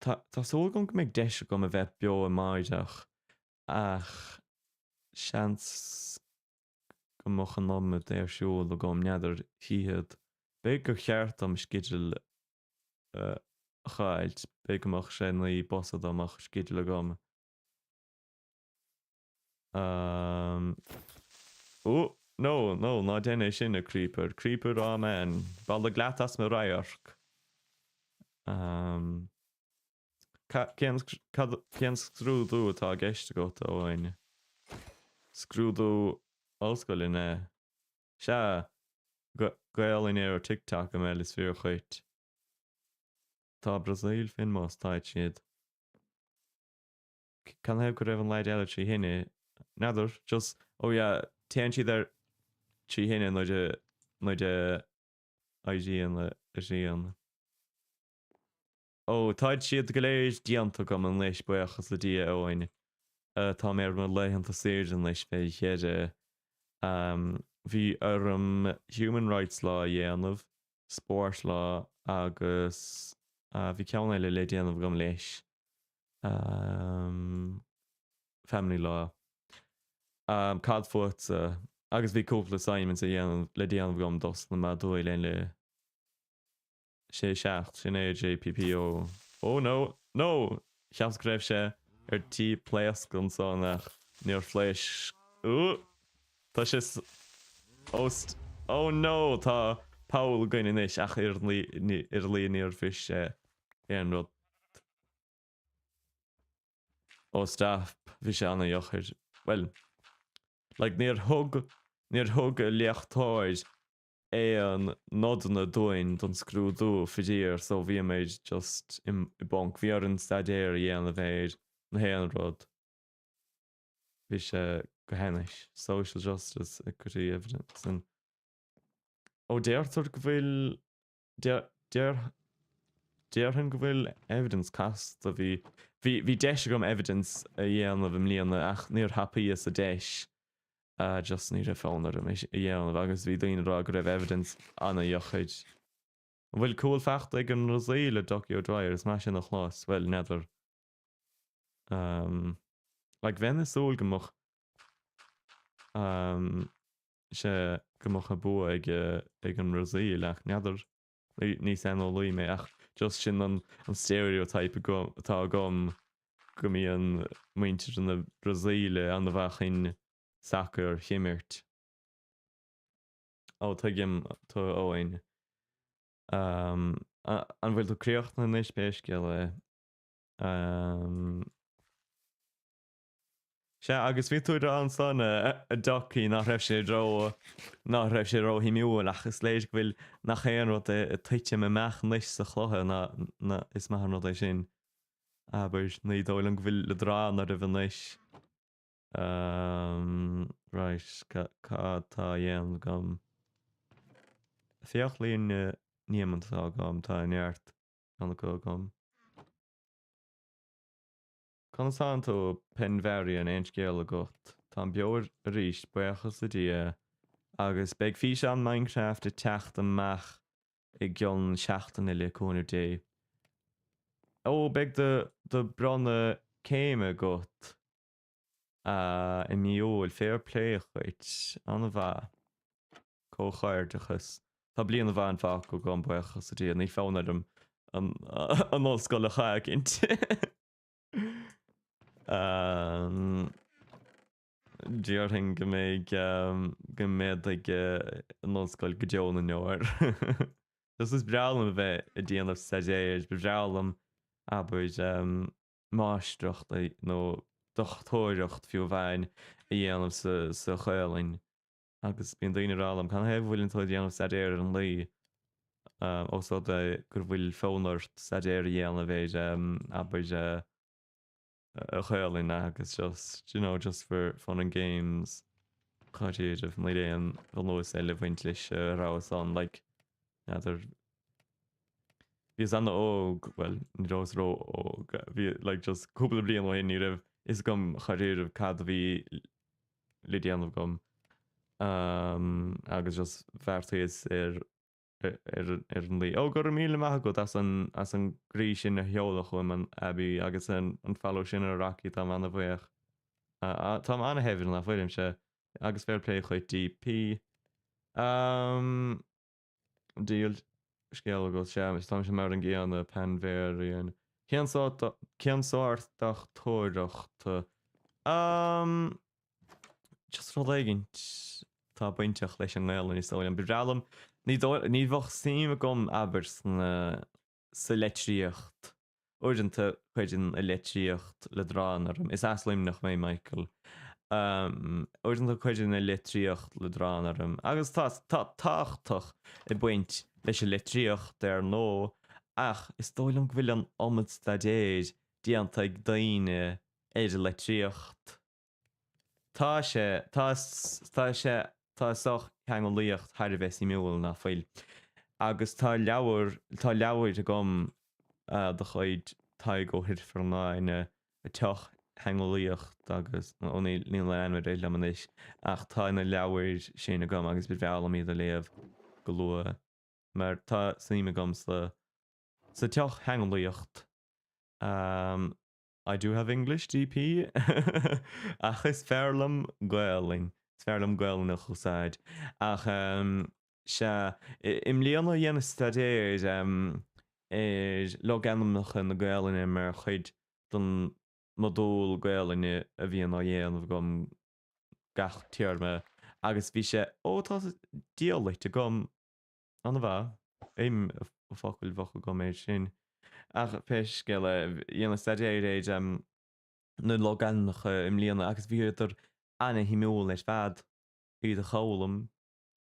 Tá súil agam go mbeidh deis agam a bheith beo amáireach ach seans go mbeadh an iomad ar siúl agam, n'fheadar, tchífead. B'fhéidir gur cheart dom sceideal a chailt, b'fhéidir go mbeadh sé ní b'fhusa dá mbeadh sceideal agam. Ó, no, no, ná déan é sin, a Creeper. Creeper, aw man. Bailigh leat as mo radharc. Cén, cad, cén scrúdú atá i gceist agat, a Eoin? Scrúdú ollscoile, an ea? Sea, Gaelainn ar TikTok, a Mel, is fíor dhuit. Tá Brasaíl fén mbus, táid siad. Canathaobh go raibh an leaid eile 3 thine? N'fheadar, just, oh yeah, téann siad ar 3 thine nuair a, nuair a éiríonn an ghrian. Oh, táid siad go léir déanta agam anois, buíochas le Dia, Eoin. Tá mé ar mo laethanta saoire anois fé dheireadh. Bhí orm Human Rights Law a dhéanamh, Sport Law agus bhí ceann eile le déanamh agam leis, Family Law. Cad fútsa? Agus bhí cúpla assignments a dhéanamh le déanamh agam dos na modúil eile. 6 7, sin é JPPO. Oh no! No! Cheapas go raibh sé ar tí pléascadh ansan ach níor phléasc. Ooh! Tá sé oh Oh no! Tá poll againn anois ach ar a laghad níor bhris sé aon rud. Oh stop! Bhí sé ana-dheacair. Bhuel, like níor thug, níor thug an léachtóir aon nodanna dúinn don scrúdú faraor so bhíomar just i bponc. Bhí orainn staidéar a dhéanamh ar na haon rud. Bhí sé go hainnis. Social justice, equity, evidence and. Ó deirtear go bhfuil deir déarfainn go bhfuil evidence casta. Bhí bhí bhí deis agam evidence a dhéanamh i mbliana ach níor thapaíos an deis. Just ní raibh fonn orm é a dhéanamh agus bhí daoine ag rá go raibh evidence ana-dheacair. An bhfuil cúl fachta ag an mBrasaíl a Ducky O'Dwyer? Is maith sin a chlos. Bhuel, n'fheadar. Um, like bheinn ag súil go mbeadh um, sé go mbeadh an bua ag, ag an mBrasaíl ach n'fheadar. Ní saineolaí mé ach just sin an stereotype atá agam go mbíonn muintir na Brasaíle an-mhaith chun sacar a himirt. Ó tuigim tú Eoin. An bhfuil tú críochnaithe anois pé scéal é? Sea, agus bhí tú ag rá ansan, a Ducky, nach raibh sé ró, nach raibh sé róshuimiúil, ach is léir go bhfuil nach aon rud ag titim amach anois sa chluiche, ná, ná, is maith an rud é sin. Abair, ní dóigh liom go bhfuil leadrán oraibh anois. Umm, right, cad tá á dhéanamh agam? Féach líon na ndiamant atá agam, tá neart ceann acu agam. Conas tánn tú, Penvarian, aon scéal agat? Táim beo arís, buíochas le Dia, agus beidh físeán Minecraft ag teacht amach i gcionn seachtaine le cúnamh Dé. Ó, beidh do do bronnadh céime agat i mí Iúil, fair play dhuit, an-mhaith. Comhghairdeachas. Tá bliain amháin fágtha agam, buíochas le Dia, níl fonn orm an ollscoil a fhágaint. Déarfainn go mbeidh, go mbead ag an ollscoil go deo na ndeor. Just is breá liom a bheith ag déanamh staidéir, ba bhreá liom, abair, máistreacht nó dochtúireacht fiú amháin a dhéanamh sa Ghaelainn. Agus bíonn daoine ag rá liom, canathaobh a bhfuileann tú ag déanamh staidéir ar an Laoi, ós rud é gur bhfuil fonn ort staidéar a dhéanamh ar, abair, Ghaelainn agus just, you know, just for fun and games, dáiríribh, níl aon bhunús eile ag baint leis an rogha san, like, n'fheadar, bhíos an-óg, bhuel, ní rabhas ró-óg, bhí, like, just cúpla bliain ó shin ní raibh fhios agam dháiríribh cad a bhí le déanamh agam agus just bheartaíos ar ar an Laoi. Ó, go raibh míle maith agat as an as an gcroí sin a sheoladh chugam, an Abby, agus an an follow sin a Rocky, táim ana-bhuíoch. Táim ana-shaibhir, nach bhfuilimse? Agus fair play dhuit, DP. Diabhal scéal agat, sea, táimse mar an gcéanna, Panvarian. Cén sórt, cén sórt dochtúireachta? Umm, just rud éigint atá bainteach leis an nGaelainn is dóigh liom. Ba bhreá liom, ní dóigh, ní bheadh suim agam, abair, sna, sa leitríocht. Uaireanta cuireann an litríocht leadrán orm. Is as Luimneach mé, Michael. Uaireanta cuireann an litríocht leadrán orm. Agus tá tá tábhachtach ag baint leis an litríocht, ar ndóigh, ach is dóigh liom go bhfuil an iomad staidéir déanta ag daoine ar an litríocht. Tá sé, tá, tá sé, tá sochtheangeolaíocht thar a bheith suimiúil, ná fuil? Agus tá leabhar, tá leabhair agam de chuid Tadhg Ó hIfearnáin, an tSochtheangeolaí. Theangeolaíocht agus, ó níl an ainm ag rith liom anois, ach tá na leabhair sin agam agus ba bhreá liom iad a léamh go luath mar tá suim agam sa sa tsochtheangeolaíocht. I do have English DP ach is fearr liom Gaelainn, is fearr liom Gaelainn a úsáid. Ach sea, i mbliana dheineas staidéar ar logainmneacha na Gaelainne mar chuid den modúl Gaelainne a bhíonn á dhéanamh agam gach téarma agus bhí sé, ó tá diallait agam, an-mhaith, im focail bheadh agam air sin. Ach pé scéal é, dheineas staidéar ar na logainmneacha i mbliana agus bhíodar ana-shuimiúil ar fad iad a dh'fhoghlaim.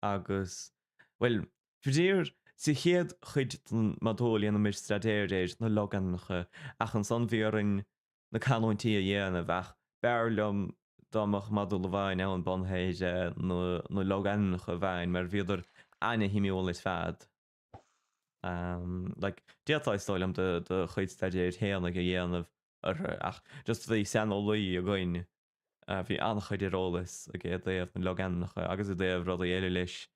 agus, bhuel, faraor, sa chéad chuid den modúl dhéanamar staidéar ar na logainmneacha ach ansan bhí orainn na canúintí a dhéanamh ach b'fhearr liom dá mbeadh modúl amháin ann bunaithe ar na logainmneacha amháin mar bhíodar ana-shuimiúil ar fad. Like, d'fhéadfá is dóigh liom do chuid staidéir fhéinig a dhéanamh orthu ach just bhí saineolaí againn Bhí an-chuid ar eolas aige i dtaobh na logainmneacha agus i dtaobh rudaí eile leis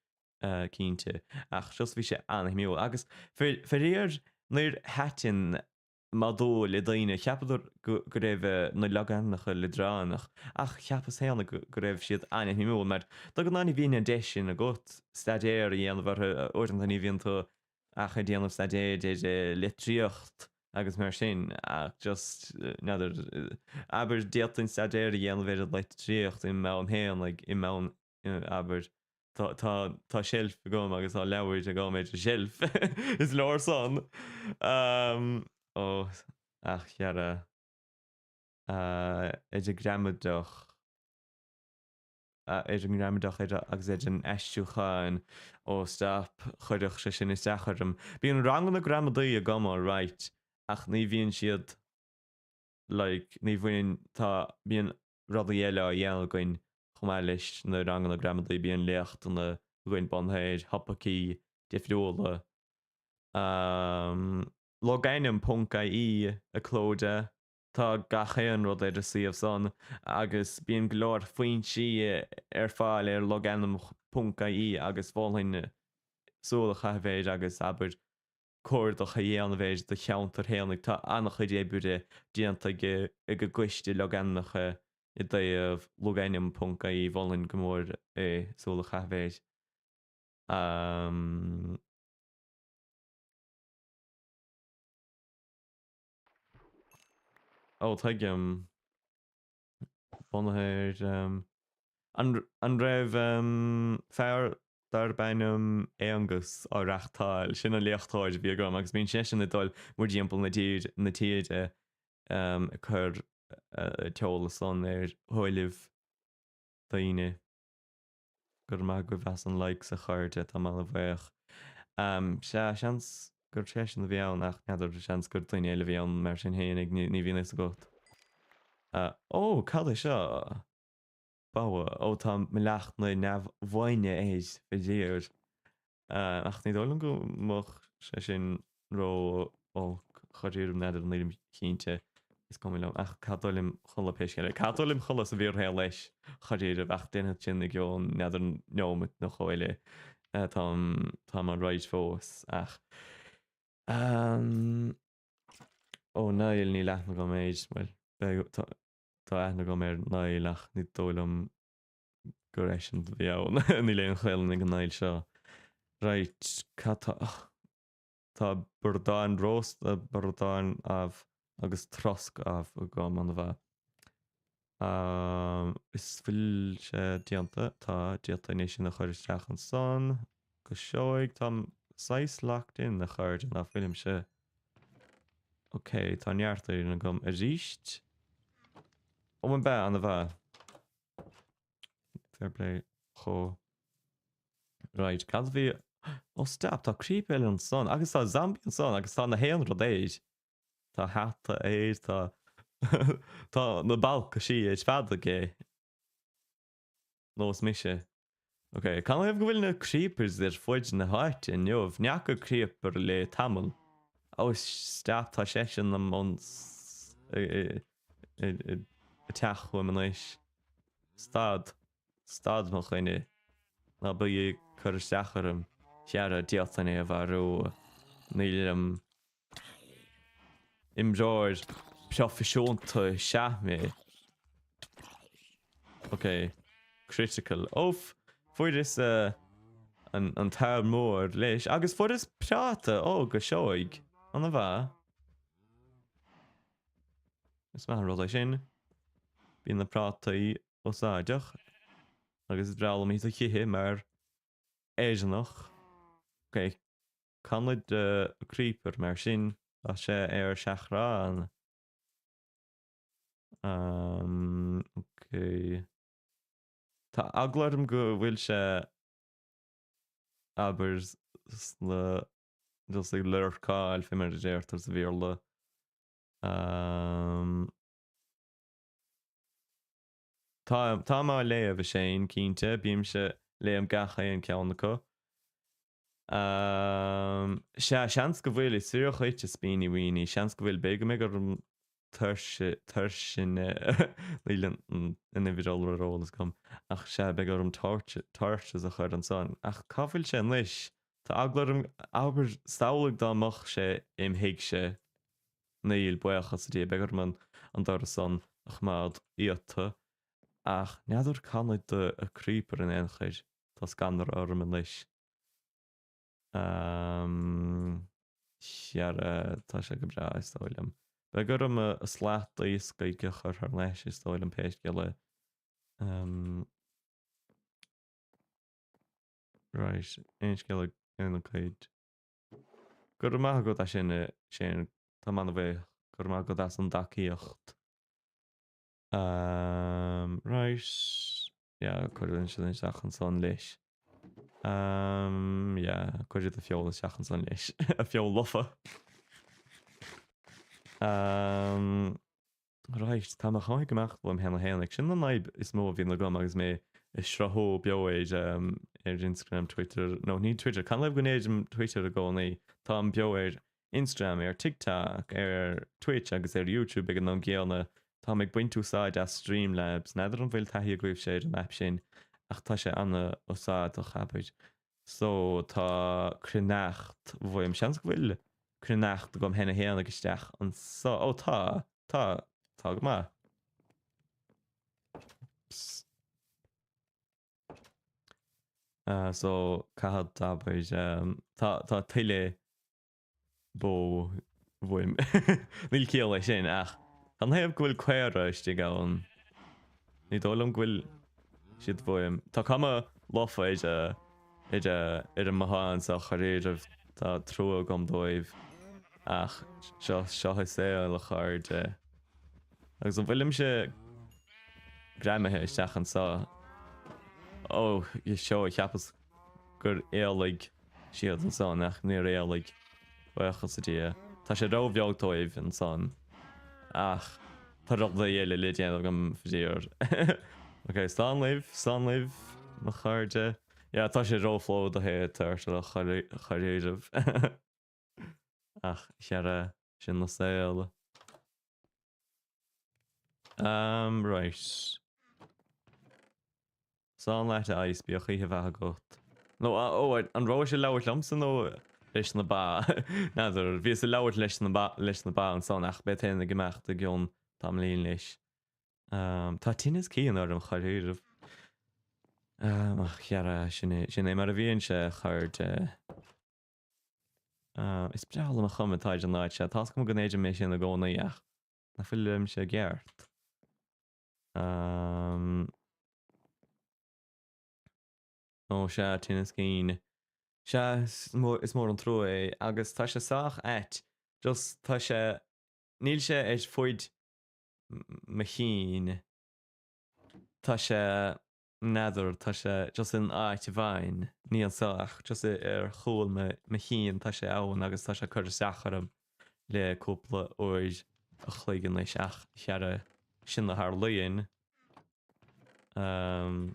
cinnte, ach just bhí sé an-shuimiúil. Agus faraor níor thaitin modúl le daoine, cheapadar go raibh na logainmneacha leadránach, ach cheapas féinig go raibh siad an-shuimiúil mar de ghnáth ní bhíonn an deis sin agat staidéar a dhéanamh orthu, uaireanta ní bhíonn tú ach ag déanamh staidéir ar litríocht agus mar sin, ach just, n'fheadar, abair, d'fhéadfainn staidéar a dhéanamh ar an litríocht i m'am fhéinig, i m'am, abair, tá, tá, tá seilf agam agus tá leabhair agam ar an seilf, is leor san! Ó, ach chara, ar an gramadach. ar an ngramadach agus ar an aistriúchán, ó stop, chuirfeadh sé sin isteach orm. Bíonn ranganna gramadaí agam alright ach ní bhíonn siad like ní bhaineann, tá, bíonn rudaí eile á dhéanamh againn chomh maith leis na ranganna gramadaí, bíonn léachtanna againn bunaithe ar thopaicí difriúla. Logainm ponc ie, a Clodagh. Tá gach aon rud ar an suíomh san agus bíonn go leor foinsí ar fáil ar logainm ponc ie agus mholfainn súil a chaitheamh air agus abair cuardach a dhéanamh ar do cheantar fhéinig. Tá an-chuid oibre déanta ag ag an gcoiste logainmneacha i dtaobh logainm ponc ie mholfainn go mór é súil a chaitheamh air. Ó, tuigim. Bunaithe ar. An, an raibh fear darb ainm Aonghus á reachtáil? Sin an léachtóir a bhí agam agus bíonn seisean ag dul mórthimpeall na dtír, na tíre ag cur an t-eolas san ar shúilibh daoine. Go raibh maith agaibh as an likes a chairde, tá mé an-bhuíoch. Sea, seans gur seisean a bhí ann ach n'fheadar, seans gur duine eile a bhí ann mar sin fhéinig, ní bhíonn fhios agat. Ó, cad é seo? Bogha, ó tá mo leachna neamhbhuaine air, faraor. Ach ní dóigh liom go mbeadh sé sin ró-olc, dháiríre, n'fheadar, nílim cinnte, is cuma liom, ach caithfidh dul im chodladh pé scéal é. Caithfidh dul im chodladh sa bhfíorshaol leis, dháiríre, ach déanfad sin i gceann, n'fheadar, neomat nó dhó eile. Táim, táim alright fós, ach ehm, ó Niall, níl aithne agam air, bhuel, beidh, tá, tá aithne agam ar Niall ach ní dóigh liom gur eisean a bhí ann. Níl aon Ghaelainn ag an Niall seo. Right, cad tá... Tá bradán rósta, bradán amh agus trosc amh agam, an-mhaith. Is bhfuil sé déanta? Tá, d'fhéadfainn é sin a chur isteach ansan. Go seoigh, táim saghas locked in, a chairde, ná fuilimse? Ok, tá neart iarainn agam arís. Ó, an bea, an-mhaith. Fair play chomh. Right, cad a bhí... Oh stop, tá creeper eile ansan agus tá zombie ansan agus tá na haon rud air. Tá hata air, tá... tá na balcaisí ar fad aige. Nós mise. Ok, canathaobh go bhfuil na creepers ar fuid na háite inniu? Ní fhaca creeper le tamall. Oh stop, tá seisean i mbun... teach uaim anois. Stad. Stad, mo dhuine. Ná bí ag cur isteach orm. Chara, d'fhéadfainn é a mharú. Nílim. Imreoir proifisiúnta is ea mé. Ok. Critical. Ó, fuaireas an t-arm mór leis. Agus fuaireas práta! Ó, go seoigh. Ana mhaith. Is maith an rud é sin. Bíonn na prátaí úsáideach. Agus is breá liom iad a ithe mar Éireannach. Ok. Cá bhfuil an creeper mar sin, tá sé ar seachrán. Um, ok. Tá eagla orm go bhfuil sé abair sna just ag lurkáil fé mar a deirtear sa Bhéarla. Um, Tá, táim á léamh, a Shane, cinnte, bímse, léim gach aon ceann acu. Sea, seans go bhfuil, is fíor dhuit, a Spíní Wíní, seans go bhfuil, b'fhéidir go mbeidh orm tuirse, tuirsine, níl an uimhir iolra ar eolas agam, ach sea, beidh orm torches a chur ansan. Ach cá bhfuil sé anois? Tá eagla orm, abair, samhlaigh dá mbeadh sé im thighse. Níl, buíochas le Dia, beidh orm an doras san a choimeád iata, ach n'fheadar canfaid do a creeper in aon chor, tá scanradh orm anois. Chara, tá sé go breá, is dóigh liom. Beidh orm a slat iascaigh a chur thar n-ais, is dóigh liom, pé scéal é. Right, aon scéal ag cuid. Go raibh maith agat as sin, a Shane. Táim an-bhuíoch. Go raibh maith agat as an dtacaíocht. Um, right. Yeah, cuireann siad isteach ansan leis. Um, yeah, cuir do feoil isteach ansan leis. A feoil lofa. Um, Right, tá mé chomh ag imeacht uaim cheana fhéinig. Sin an fhadhb is mó a bhíonn agam agus mé ag sruthú beo ar ar Instagram, Twitter, nó ní Twitter, canathaobh go ndeirim Twitter i gcónaí? Táim beo ar Instagram, ar TikTok, ar Twitch agus ar YouTube ag an am gcéanna. Táim ag baint úsáid as Streamlabs. N'fheadar an bhfuil taithí agaibhse ar an aip sin ach tá sé an-úsáideach, abair. So, tá cruithneacht uaim. Seans go bhfuil cruithneacht agam cheana fhéinig isteach anso. Ó, tá. Tá. Tá go maith. Psst. Uh, so, caithfead, abair, um, tá, tá tuilleadh bó uaim. Níl ciall leis sin ach canathaobh go bhfuil caora istigh ann? Ní dóigh liom go bhfuil siad uaim. Tá cuma lofa ar ar ar an mbothán seo dháiríribh. Tá trua agam dóibh ach seo seo an saol a chairde. Agus an bhfuilimse greamaithe isteach anseo? Ó, seo, cheapas gur éalaigh siad ansan ach níor éalaigh, buíochas le Dia. Tá sé róbheag dóibh ansan ach tá rudaí eile le déanamh agam faraor. Ok, slán libh, slán libh, mo chairde. Yeah, tá sé róphlódaithe turtle dháiríribh. Ach chara, sin an saol. Um, right. Slán leat a Ice, bíodh oíche mhaith agat. Nó, ó, an rabhais ag labhairt liomsa nó leis na ba? N'fheadar, bhíos ag labhairt leis na ba, leis na ba ansan ach bead féin ag imeacht i gcionn tamaillín leis. Um, tá tinneas cinn orm dháiríribh. Um, ach chara, sin é, sin é mar a bhíonn sé, a chairde. Um, is breá liom an chuma atá ar an áit seo. Tá's agam go ndeirim é sin i gcónaí ach nach bhfuilimse i gceart. Um, ó sea, tinneas cinn. Sea, is mór, is mór an trua é agus tá sé sách ait. Just tá sé, níl sé ar fuid mo chinn. Tá sé, n'fheadar, tá sé just in áit amháin, ní anseo ach just ar chúl mo, mo chinn tá sé ann agus tá sé ag cur isteach orm. le cúpla uair a chloig anois ach chara, sin a tharlaíonn. Um,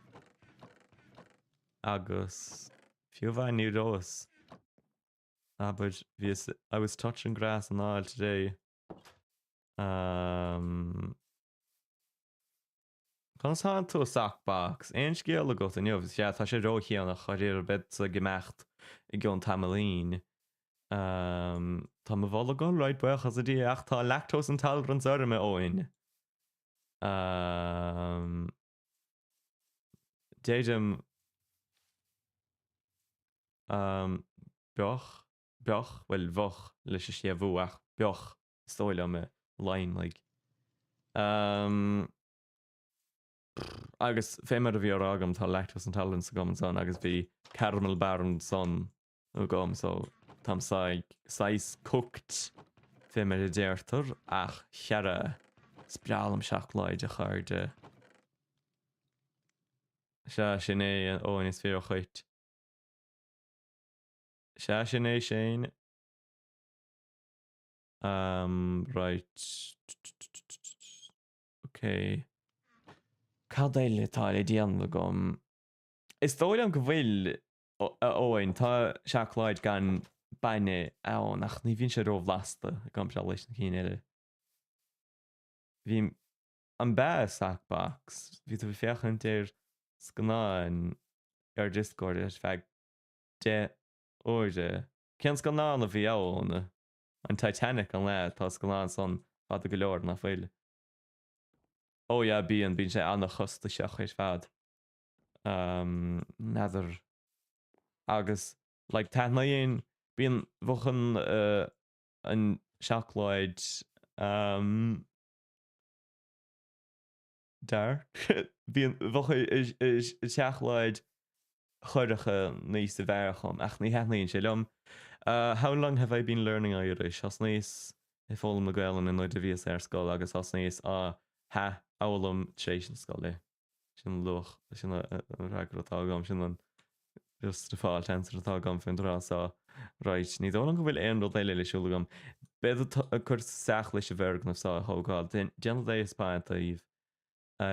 agus fiú amháin ní rabhas, abair, bhíos, I was touching grass and all today. Um, Conas tánn tú, Sockbox? Aon scéal agat inniu? Sea, tá sé ródhéanach, dháiríre, beadsa ag imeacht i gcionn tamaillín. Tá mo bholg alright, buíochas le Dia, ach tá lactose intolerance orm, a Eoin. Deirim beoch, beoch, bhuel, bheoch leis an séimhiú ach beoch is dóigh liom i Laighnigh. Agus fé mar a bhí á rá agam tá lactose intolerance agam ansan agus bhí caramel bar ansan agam so táim saghas cooked fé mar a deirtear ach chara is breá liom seacláid a chairde. Sea sin é a Eoin is fíor dhuit. Sea sin é Shane. Um, right. Ok. Cad eile atá le déanamh agam? Is dóigh liom go bhfuil, a Eoin, tá seacláid gan bainne ann ach ní bhíonn sé róbhlasta i gcomparáid leis na cinn eile. Bhí an bea Sockbox, bhí tú ag féachaint ar scannáin ar Discord ar feadh 10 uaire. Cén scannán a bhí ann? An Titanic an ea? Tá scannán san fada go leor, nach bhfuil? Oh yeah, bíonn, bíonn sé an-chostasach ar fad. Um, n'fheadar. Agus, like, taitníonn, bíonn, bheadh an, uh, an seacláid, um, dark. Bíonn, bheadh an tseacláid dhorcha níos fearr dhom, ach ní thaitníonn sé liom. How long have I been learning Irish? Thosnaíos ag foghlaim na Gaelainne nuair a bhíos ar scoil agus thosnaíos á hathfhoghlaim tar éis na scoile. Sin an luach, sin an freagra atá agam, sin an just default answer atá agam faoin tráth seo. Right, ní dóigh liom go bhfuil aon rud eile le siúl agam. Bead ag cur isteach leis an bhfoirgneamh seo a thógáil. Déanfad é a thaispeáint daoibh.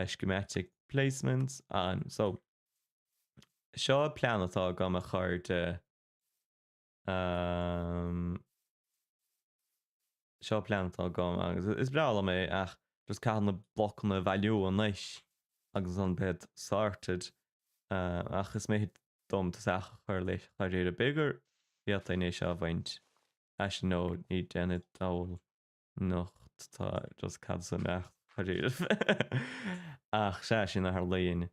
Schematic placements an. So, seo plean atá agam a chairde. Um, seo plean atá agam agus is breá liom é ach just caithfidh na blocanna a bhailiú anois agus ansan bead sorted ach is mithid dom tosach a chur leis dháiríre. B'fhéidir go bhféadfainn é seo a bhaint as nó ní déanfaidh dall nocht tá just cad is imeacht dháiríre. Ach sea sin a tharlaíonn.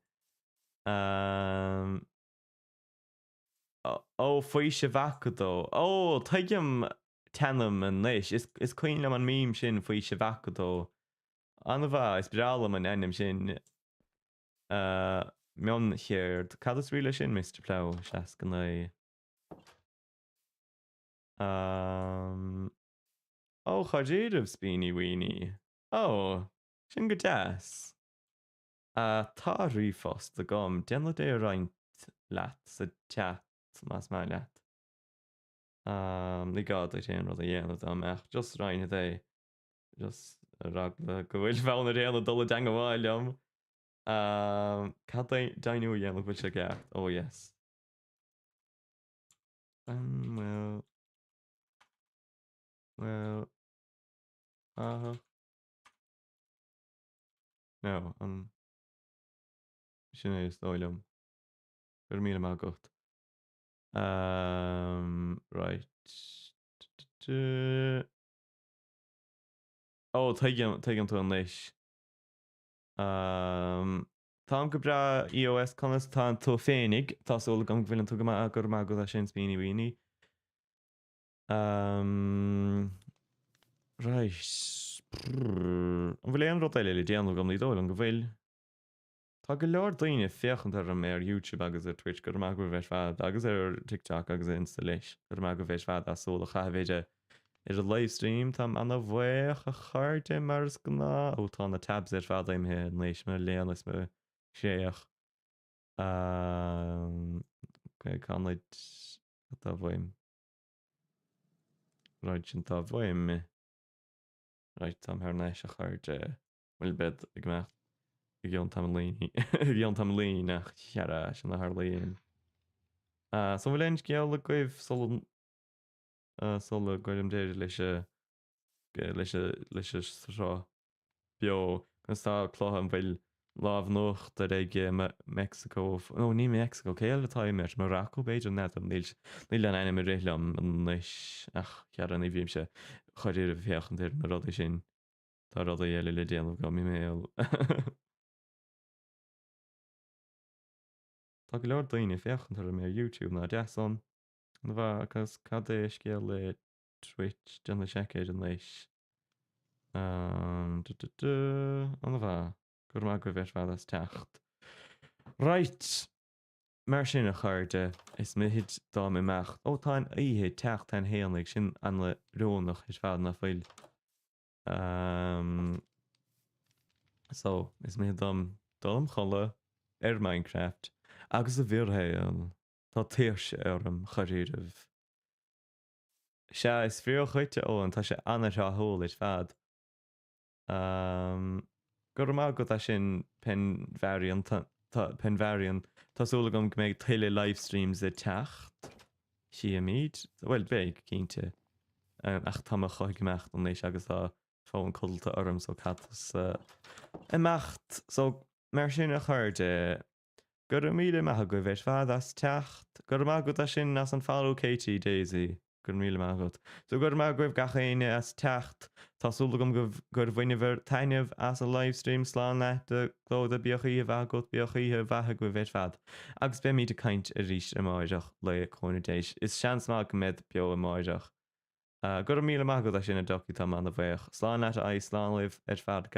Ó, Faoiseamh Acadó. Ó, tuigim t'ainm anois. Is, is cuimhin liom an meme sin, Faoiseamh Acadó. An-mhaith, is breá liom an ainm sin. Mioncheird. Cad is brí leis sin, Mister Plough? 69. Ó, dháiríribh, Spíní Wíní. Ó, sin go deas. Tá ríomhphost agam, déanfad é a roinnt leat sa chat más maith leat. Ní gá duit aon rud a dhéanamh dom ach just roinnfead é, just ar eagla go bhfuil fonn ar éinne dul i dteangmháil liom. Cad é deimhniú a dhéanamh go bhfuil sé ceart? Oh yes. An bhfuil, bhfuil, aha. No, an sin é is dóigh liom. Go raibh míle maith agat. Um, right. Ó, tuigim, tuigim tú anois. Um, táim go breá EOS conas tá tú féinig, tá súil agam go bhfuileann tú go maith, go raibh maith agat as sin Spíní Wíní. Umm. Right. An bhfuil aon rud eile le déanamh agam? Ní dóigh liom go bhfuil. Tá go leor daoine ag féachaint orm ar YouTube agus ar Twitch, go raibh maith agaibh ar fad, agus ar TikTok agus ar Insta leis, go raibh maith agaibh ar fad as súil a chaitheamh ar ar an livestream. Táim ana-bhuíoch, a chairde, mar is gnáth. Ó, tá na tabs ar fad imithe anois, mo léan is mo chreach. Umm. Ok, cá bhfuil atá uaim? Right, sin tá uaim. Right, táim thar n-ais a chairde. Bhuel, bead ag imeacht i gcionn tamaillín, i gcionn tamaillín ach chara, sin a tharlaíonn. Uh, so bhfuil aon scéal agaibh sula, uh, sula gcuirim deireadh leis a, leis a, leis a sraith beo? Conas tá clocha an bhfuil? Lámh in uachtar ag Meicsiceo, nó ní Meicsiceo, cé eile atá ag imirt? Morocco b'fhéidir? N'fheadar, níl, níl an ainm ag rith liom anois ach chara ní bhímse chor ar bith ag féachaint ar na rudaí sin. Tá rudaí eile le déanamh agam i mbéal. Tá go leor daoine ag féachaint orm ar YouTube nach deas san. An-mhaith, agus cad é scéal le Twitch, déanfaidh seic air anois. An-mhaith. Go raibh maith agaibh ar fad as teacht. Right! Mar sin, a chairde, is mithid dom imeacht. Ó, tá an oíche ag teacht cheana fhéinig, sin an-iorónach ar fad, nach bhfuil? Um, so, is mithid dom dul im chodladh ar Minecraft agus sa bhfíorshaol. Tá tuirse orm, chorr-iarraidh. Sea, is fíor dhuit, a Eoin, tá sé an-thráthúil ar fad. Go raibh maith agat as sin, Penvarian, Penvarian. Tá súil agam go mbeidh tuilleadh livestreams ag teacht. Chífimid. Bhuel, beidh, cinnte. Ach tá mo chothú ag imeacht anois agus tá fonn codlata orm so caithfeadsa imeacht. So, mar sin a chairde, Go raibh míle maith agaibh ar fad as teacht. Go raibh maith agat as sin as an follow Katie Daisy. Go raibh míle maith agat. So go raibh maith agaibh gach éinne as teacht. Tá súil agam go gur bhaineabhair taitneamh as an livestream. Slán leat a Clodagh, bíodh oíche mhaith agat, bíodh oíche mhaith agaibh ar fad. Agus beimid ag caint arís amáireach le cúnamh Dé. Is seans maith go mbead beo amáireach. Go raibh míle maith agat as sin a Ducky, tá mé ana bhuíoch. Slán leat a aghaidh, slán libh ar fad.